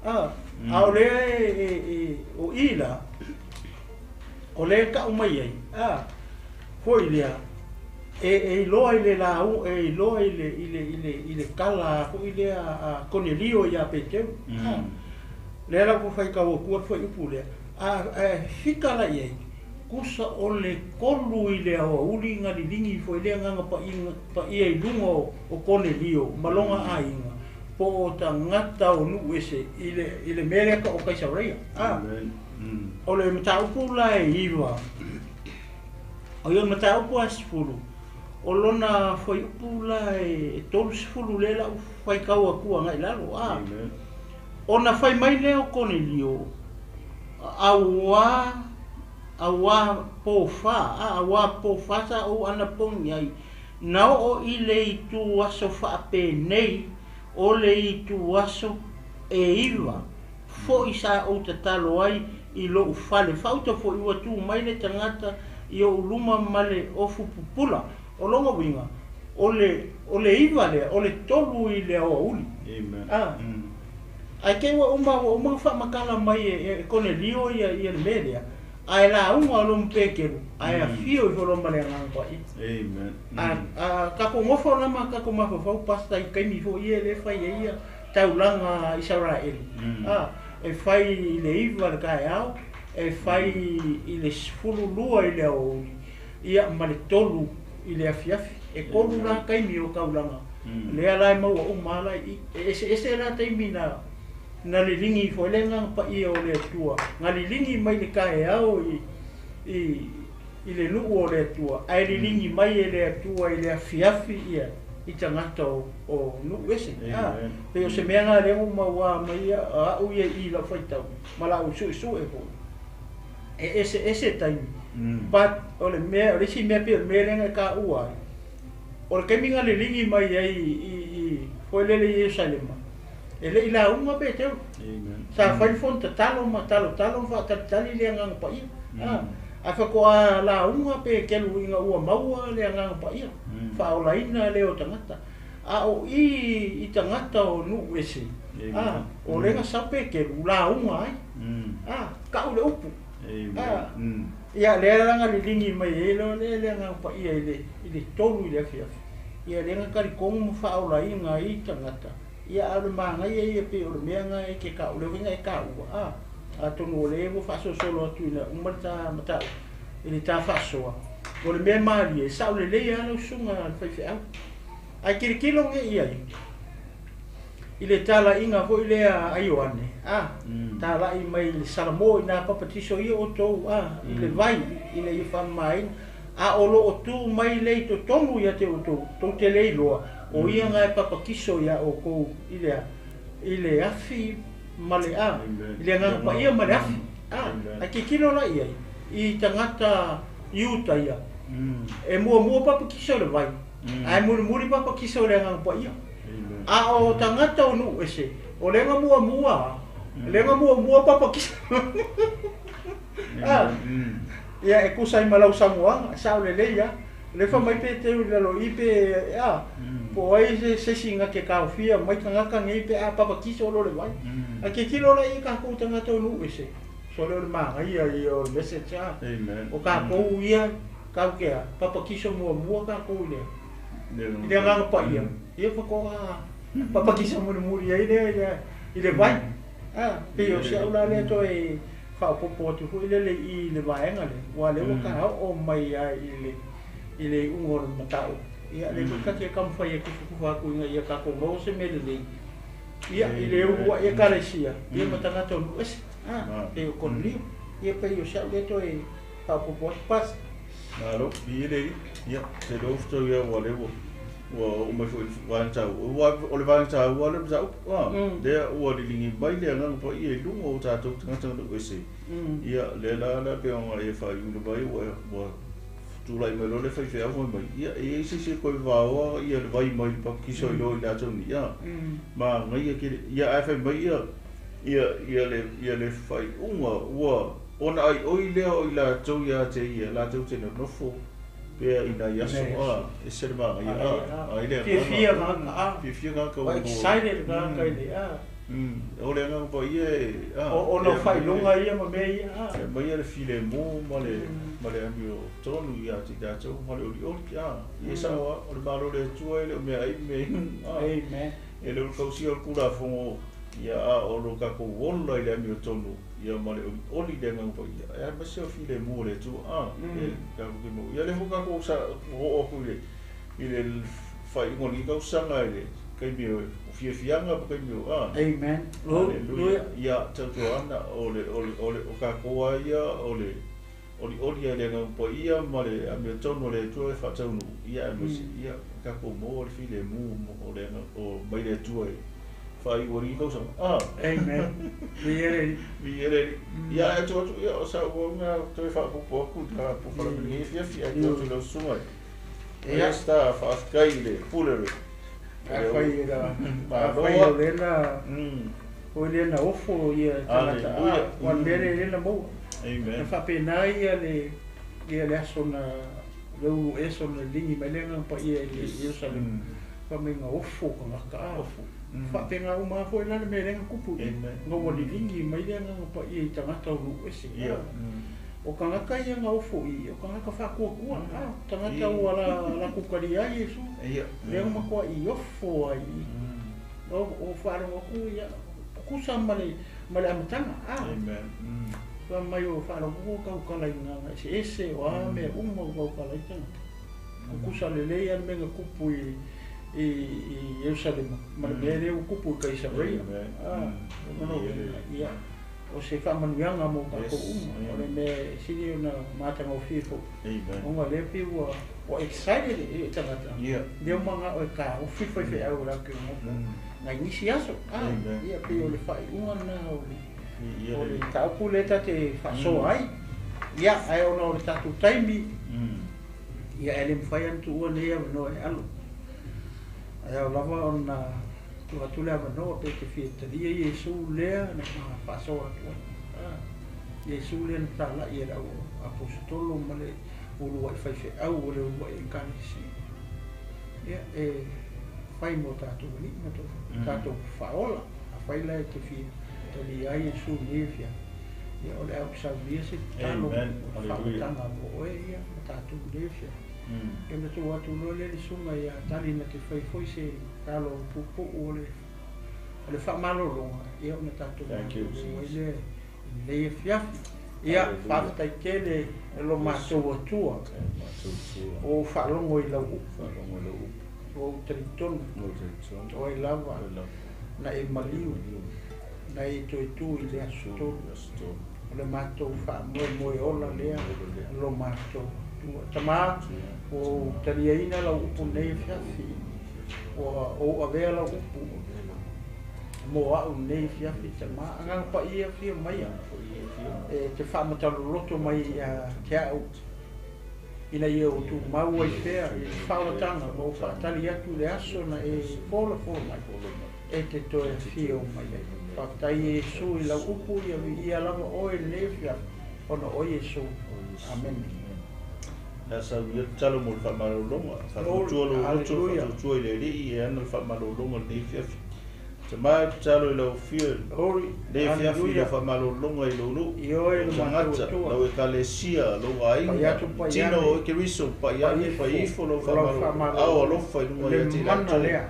Speaker 1: A o lea e o i la, o lea tau mai ai, a, foi lea, e iloa i le lau, e iloa i le tala foi lea a Konelio ia Peteru. Lea la ua faitau atu le fuaiupu lea. A fika la i ai, tusa o le 3 i le aoauli na liligi foi lea agaga paia i luga o Konelio ma lona aiga, po o tagata o nuu ese i le mea lea o Kaisareia. O le mataupu la e 9, o ia mataupu a 10, o lona fuaiupu la e 30 lea lau faitau atu agai lalo. Ona fai mai lea o Konelio, auā pōfā, auā pōfā sa ou anapogi ai, na oo i le itu aso faapenei, o le itu aso e 9, foi sa ou tatalo ai i lou fale. Faauta foi ua tu mai le tagata i ou luma ma le ofu pupula. O lona uiga, o le 9 lea, o le 3 i le aoauli.
Speaker 2: Amen.
Speaker 1: Ae ke ua uma faamatala mai e Konelio ia le mea lea, ae lauga o loma Peteru, ae afio ifo loa ma le agaga paia.
Speaker 2: Amen.
Speaker 1: A tatou nofo la ma tatou mafaufau pasta i taimi foi ia lea e fai ai ia taulaga Isaraelu. E fai i le 9 le taeao, e fai i le 12 i le aoauli, ia ma le 3 i le afiafi. E 3 la taimi o taulaga. Lea la e maua uma la i. E eseese la taimi na liligi ifo ai le agaga paia o le Atua, na liligi mai le taeao i le nuu o le Atua, ae liligi mai e le Atua i le afiafi ia i tagata o nuu ese. Pei o se mea na lea ua maua mai au ia i lau faitau ma lau suesue foi. E eseese taimi. But o le mea, o le isi mea pei o le mea lea na taua ai, o le taimi na liligi mai ai i foi lele i Ierusalema, e le i lauga Peteru. Sa fai le fono tatalo ma talotalo ma faatalitali le agaga paia. Ae faatoa lauga Peteru ina ua maua le agaga paia, faaolaina lea o tagata. A o i tagata o nuu ese, A, o lea na sau Peteru, lauga ai. A, ka'u le upu. A, ia lea la na liligi mai ai loa lea le Agaga Paia i le 3 i le afiafi. Ia lea na talitonu ma faaolaina ai tagata. Ia a o le manaia ia pei o le mea na e te ta'u, lea foi na e taua. A, atonu o lea ua faasolosolo atu ina uma le ta mataupu i le ta faasoa. O le mea malie, e sao lelei lava lau susuga i le faifeau. Ae tilotilo nei i ai i le talaiga foi lea a Ioane, a, tala'i mai i le Salamo ina papatiso ia outou, a, i le vai ina ia faamamaina, a o lo o tu mai lea i totonu ia te outou, tou te le iloa, o ia na e papatiso iā outou i le a, i le afi ma le, a, i le Agaga Paia ma le afi. A, ae tilotilo la i ai i tagata Iuta ia, e muamua papatiso i le vai, ae mulimuli papatiso i le Agaga Paia. A o tagata o nuu ese, o lea na muamua, lea na muamua papatiso. A, ia e tusa ai ma lau saunoaga, sao lelei lava. O lea fai mai Peteru i lalo i i pe, a, po o ai se isi na te taofia mai tagata nei pe a papatiso loa i le vai. Ae tilotilo la i ai tatou tagata o nuu ese, sole o le manaia ia o le message, a. O tatou ia, tatou te a, papatiso muamua tatou i le i le Agaga Paia, ia faatoa papatiso mulimuli ai lea i le vai. A, pei o si au la lea toe faaopoopo atu foi lele i le vaega lea, aua o lea ua taoo mai lava i le iuga o le mataupu. Ia, o lea foi ta te taumafai e tufatufa atu ina ia tatou maua se mea lelei, ia, i le uluai Ekalesia, ia ma tagata o nuu ese. A, pei o Konelio. Ia, pei o si au lea toe faaopoopo atu, Pastor.
Speaker 2: Malo, viia le Alii. Ia, ou te iloa ua fetaui lava aua o lea ua ua oo mai foi i le vaega taua. Aua o le vaega taua lea o le mataupu, a, lea ua liligi mai le Agaga Paia i luga o tatou tagata nuu ese. Ia, lea la la pei ona e faaiuina mai ua tulai mai loa le faifeau fai mai, ia, e i ai se isi e toe vaoa ia le vai mai le papikiso i lo i latou nei, a, manaia tele. Ia, ae fai mai ia, ia, ia le, ia le faaiuga ua Ona aioi lea o i latou ia te ia, latou te nonofo pea i nai aso, a, ese le manaia, a, ai le agaga.
Speaker 1: Fiafia tagata, a.
Speaker 2: Fiafia tagata ua
Speaker 1: maua. Excited tagata i le, a.
Speaker 2: O le Agaga Paia e, a.
Speaker 1: Ona o faailoga ia ma mea ia, a.
Speaker 2: E aumaia le filemu ma le, ma le amiotonu ia te i tatou ma le olioli, a. Ia e sao lava, o le Malo o le Atua e le o meaai ma meainu, a.
Speaker 1: Amen.
Speaker 2: E le o le tausia o le Tulafono, ia, a o lo tatou ola i le amiotonu. Ia ma le olioli i le Agaga Paia, e aemaise o le filemu o le Atua, a, e tatou te maua. Ia lea foi tatou sa oo atu i le, i le faaiuga o lenei tausaga i le taimi o fiafiaga ma taimi o, a.
Speaker 1: Amen.
Speaker 2: Haleluia. Ia, tautuana, o le, o le, o le, o tatou lava ia o le olioli ai i le Agaga Paia ma le amiotonu o le Atua e faataunuu, ia aemaise, ia tatou maua le filemu o le Agaga, o mai le Atua e faaiu ai lenei tausaga. Ah.
Speaker 1: Amen. Viia le Alii.
Speaker 2: Viia le Alii. Ia ae atu atu, ia o sau au toe faaopoopo atu i le polokalame i lenei afiafi, ae tuu atu i lau susuga. Ia sta faafetai i le pule o le
Speaker 1: Afai e la, afai o lea na, o lea na ofo ia tagata, a, o le mea lea na maua.
Speaker 2: Amen.
Speaker 1: Na faapena ia le, ia le aso na, le ulu eso na ligi mai le Agaga Paia i le Ierusalema. Fai mai na ofo tagata, a.
Speaker 2: Ofo.
Speaker 1: Faapena uma lava foi la le mea lea na tupu i i, ina ua liligi mai le Agaga Paia i tagata o nuu ese. O tagata ia na ofo i i, o tagata faatuatua, a, tagata ua latou talia ai Iesu, lea na matuai ofo ai i i. O faalogo atu ia, tutusa ma le amataga, a. Fai mai o faalogo atu ua tautala i agaga eseese, o a mea uma ua tautala ai tagata. Tutusa lelei lava le mea na tupu i Ierusalema ma le mea lea ua tupu i Kaisareia. Ia, o se faamanuiaga mo tatou uma. O le mea e sili ona matagofie foi, ona o lea pei ua excited le tagata, lea ua manao e taofi le faifeau e latou te nonofo nai nisi aso. Ia, pei o le faaiuga lena o le mataupu lea ta te faasoa ai. Ia, ae ona o le tatou taimi, Ia, e le mafai ona tuua lenei avanoa e Alo. Ae ao lava ona tuu atu le avanoa pe te fia talia Iesu lea na faasoa atu ai. A, Iesu lea na talai e le au aposetolo ma le uluai faifeau o le uluai Ekalesia. Ia, e fai mo tatou alii ma tatou faaola. Afai la e te fia talia ai Iesu i lenei afiafi, ia o le a ou saunia se tatalo
Speaker 2: Amen.
Speaker 1: o le
Speaker 2: Hallelujah.
Speaker 1: faamatanga mo oe ia ma tatou i lenei afiafi. Ia ona tuu atu loa lea i le susuga ia Tali na te fai foi se tatalo puupuu o le o le faamalologa, ia ona tatou
Speaker 2: Thank you,
Speaker 1: malolo ai
Speaker 2: Jesus.
Speaker 1: lea i lenei afiafi. Ia,
Speaker 2: Hallelujah.
Speaker 1: faafetai tele e lo matou Atua,
Speaker 2: Yes.
Speaker 1: ua ou faalogo i lau upu,
Speaker 2: Faalogo i lau upu.
Speaker 1: ua ou talitonu,
Speaker 2: Ua ou talitonu.
Speaker 1: o oe lava
Speaker 2: Oe lava.
Speaker 1: na e maliu, na e toe tu i le aso tolu. O le matou faamoemoe ola lea, lo matou Atua. Tama, ua ou taliaina lau upu nei afiafi, ua ou avea lau upu mo au nei afiafi, Tama. Agaga Paia afio maia, e te faamataloloto mai ia te au, ina ia ou tumau ai pea i le faaolataga ma ou faatali atu i le aso na e folafola mai, e te toe afio mai ai. Faafetai Iesu i lau upu, ia viia lava oe i lenei afiafi, ona o Iesu. Amene.
Speaker 2: Le a saunia le tatalo mo le faamalologa. Faatuatua lou loto,
Speaker 1: Hallelujah.
Speaker 2: faatuatua i le Alii e ana le faamalologa i lenei afiafi. Tama e tatalo i lau afio i
Speaker 1: Glory.
Speaker 2: lenei afiafi i lau
Speaker 1: Hallelujah.
Speaker 2: faamalologa i lou nuu,
Speaker 1: Ioe
Speaker 2: lou
Speaker 1: le matou
Speaker 2: tagata,
Speaker 1: Atua.
Speaker 2: lau ekalesia, lou
Speaker 1: Pai
Speaker 2: aiga,
Speaker 1: atu,
Speaker 2: le
Speaker 1: pai
Speaker 2: tino
Speaker 1: ane.
Speaker 2: o oe Keriso, pai ane,
Speaker 1: Pai
Speaker 2: pai
Speaker 1: ifo,
Speaker 2: ifo lou
Speaker 1: lau
Speaker 2: faamalolo,
Speaker 1: faamalolo.
Speaker 2: ao alofa i luga
Speaker 1: Le
Speaker 2: ia te i
Speaker 1: mana
Speaker 2: latou.
Speaker 1: lea.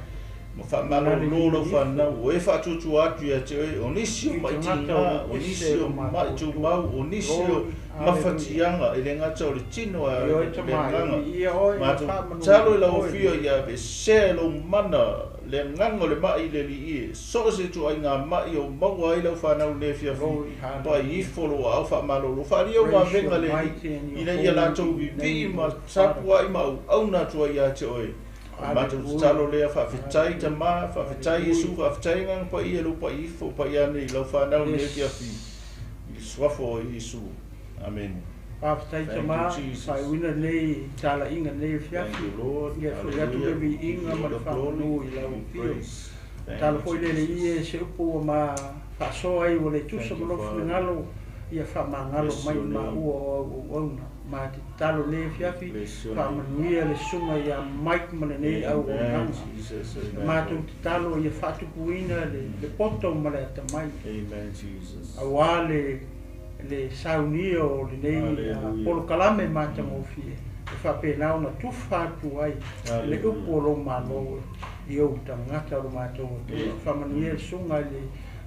Speaker 2: Ma faamalolo lau fanau, o e faatuatua atu ia te oe, o nisi o
Speaker 1: I
Speaker 2: maʻi
Speaker 1: tagata
Speaker 2: tigā,
Speaker 1: o
Speaker 2: o
Speaker 1: ese
Speaker 2: nisi
Speaker 1: lo
Speaker 2: o maʻi
Speaker 1: matou
Speaker 2: tumau, o nisi o
Speaker 1: Glory. Hallelujah.
Speaker 2: mafatiaga, e le gata o le tino ae o
Speaker 1: Ioe
Speaker 2: le
Speaker 1: tama,
Speaker 2: agaga.
Speaker 1: viia oe, ia
Speaker 2: Matou
Speaker 1: faamanuia
Speaker 2: tatalo i lau
Speaker 1: oe.
Speaker 2: afio ia avesea e lou mana le agaga o le maʻi i le alii e, so o se ituaiga maʻi o maua ai lau fanau i lenei afiafi,
Speaker 1: Glory.
Speaker 2: pai
Speaker 1: Hallelujah.
Speaker 2: ifo lou aao faamalolo, faaalia
Speaker 1: Praise
Speaker 2: vavega
Speaker 1: your
Speaker 2: le alii,
Speaker 1: mighty and your
Speaker 2: ina ia latou
Speaker 1: holy
Speaker 2: vivii
Speaker 1: name,
Speaker 2: ma
Speaker 1: O Father.
Speaker 2: tapuai ma auauna atu ai ia te oe. O matou
Speaker 1: Hallelujah.
Speaker 2: tatalo lea, faafetai
Speaker 1: Hallelujah.
Speaker 2: Tama, faafetai Iesu, faafetai Agaga Paia lou pai ifo, pai ane i lau fanau i lenei afiafi,
Speaker 1: Yes.
Speaker 2: i le suafa o Iesu. Amene.
Speaker 1: Faafetai
Speaker 2: Thank
Speaker 1: Tama,
Speaker 2: you, Jesus.
Speaker 1: faaiuina lenei talaiga lenei
Speaker 2: Thank
Speaker 1: afiafi.
Speaker 2: you, Lord.
Speaker 1: Ia foi atu le
Speaker 2: Hallelujah.
Speaker 1: viiga
Speaker 2: Give
Speaker 1: ma
Speaker 2: you
Speaker 1: le
Speaker 2: all the glory,
Speaker 1: faamanu i lau
Speaker 2: give you
Speaker 1: afio.
Speaker 2: praise. Thank
Speaker 1: Talo
Speaker 2: you,
Speaker 1: foi le
Speaker 2: Jesus.
Speaker 1: alii e se upu ua ma faasoa ai ua le tusa
Speaker 2: Thank
Speaker 1: ma
Speaker 2: you,
Speaker 1: lou
Speaker 2: Father.
Speaker 1: finagalo, ia faamagalo
Speaker 2: Bless
Speaker 1: mai
Speaker 2: your
Speaker 1: ma
Speaker 2: name.
Speaker 1: ua o au auauna. Ma te tatalo lenei afiafi,
Speaker 2: Bless your name.
Speaker 1: faamanuia le susuga ia Mike ma lenei
Speaker 2: Amen,
Speaker 1: auaunaga.
Speaker 2: Jesus. Amen.
Speaker 1: Matou tatalo ia faatupuina le, le poto ma le atamai.
Speaker 2: Amen, Jesus.
Speaker 1: Auā le, le saunia o lenei
Speaker 2: Hallelujah.
Speaker 1: polokalame matagofie, e faapena ona tufa atu ai le
Speaker 2: Hallelujah.
Speaker 1: upu o lou malo i ou tagata o le matou Atua.
Speaker 2: Amen.
Speaker 1: Faamanuia le susuga i le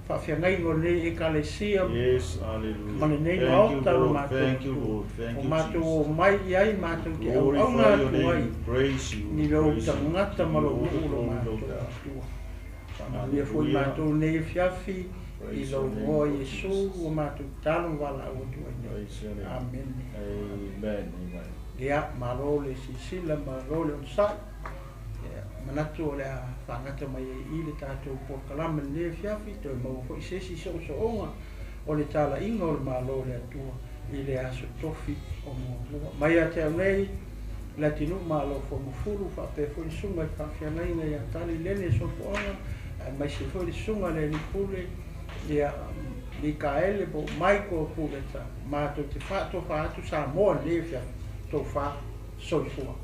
Speaker 1: faafeagaiga o lenei ekalesia
Speaker 2: Yes, hallelujah.
Speaker 1: ma lenei
Speaker 2: Thank you,
Speaker 1: maota o le
Speaker 2: Lord.
Speaker 1: matou
Speaker 2: Thank you,
Speaker 1: Atua.
Speaker 2: Lord. Thank
Speaker 1: O
Speaker 2: you,
Speaker 1: matou
Speaker 2: Jesus.
Speaker 1: o mai i ai matou te
Speaker 2: Glorify
Speaker 1: auauna
Speaker 2: your
Speaker 1: atu ai
Speaker 2: name. Praise you.
Speaker 1: ni lou
Speaker 2: Praise you.
Speaker 1: tagata
Speaker 2: Give
Speaker 1: ma
Speaker 2: you
Speaker 1: lou
Speaker 2: all the
Speaker 1: nuu lo
Speaker 2: glory,
Speaker 1: matou
Speaker 2: Lord God.
Speaker 1: Atua. Faamanuia foi
Speaker 2: Hallelujah.
Speaker 1: matou nei afiafi i
Speaker 2: Praise
Speaker 1: lou
Speaker 2: your name,
Speaker 1: ngoa
Speaker 2: Lord
Speaker 1: Iesu
Speaker 2: Jesus.
Speaker 1: ua matou tatalo ma valaau atu ai nei.
Speaker 2: Praise your name.
Speaker 1: Amene.
Speaker 2: Amen. Amen.
Speaker 1: Ia, malo le silasila, malo le onosai. Ia, manatu o le a faagata mai ai i le tatou polokalame lenei afiafi, toe maua foi se isi soosooga o le talaiga o le malo o le Atua i le aso tofi o muamua. Mai ia te au nei, le atinuu malo fomafulu, faapea foi le susuga i le faafeagaiga ia Tali Lene Sopoaga, aemaise foi le susuga le alii pule, ia Mikaele po o Michael Puleta, matou te faatofa atu Samoa lenei afiafi, tofa soifua.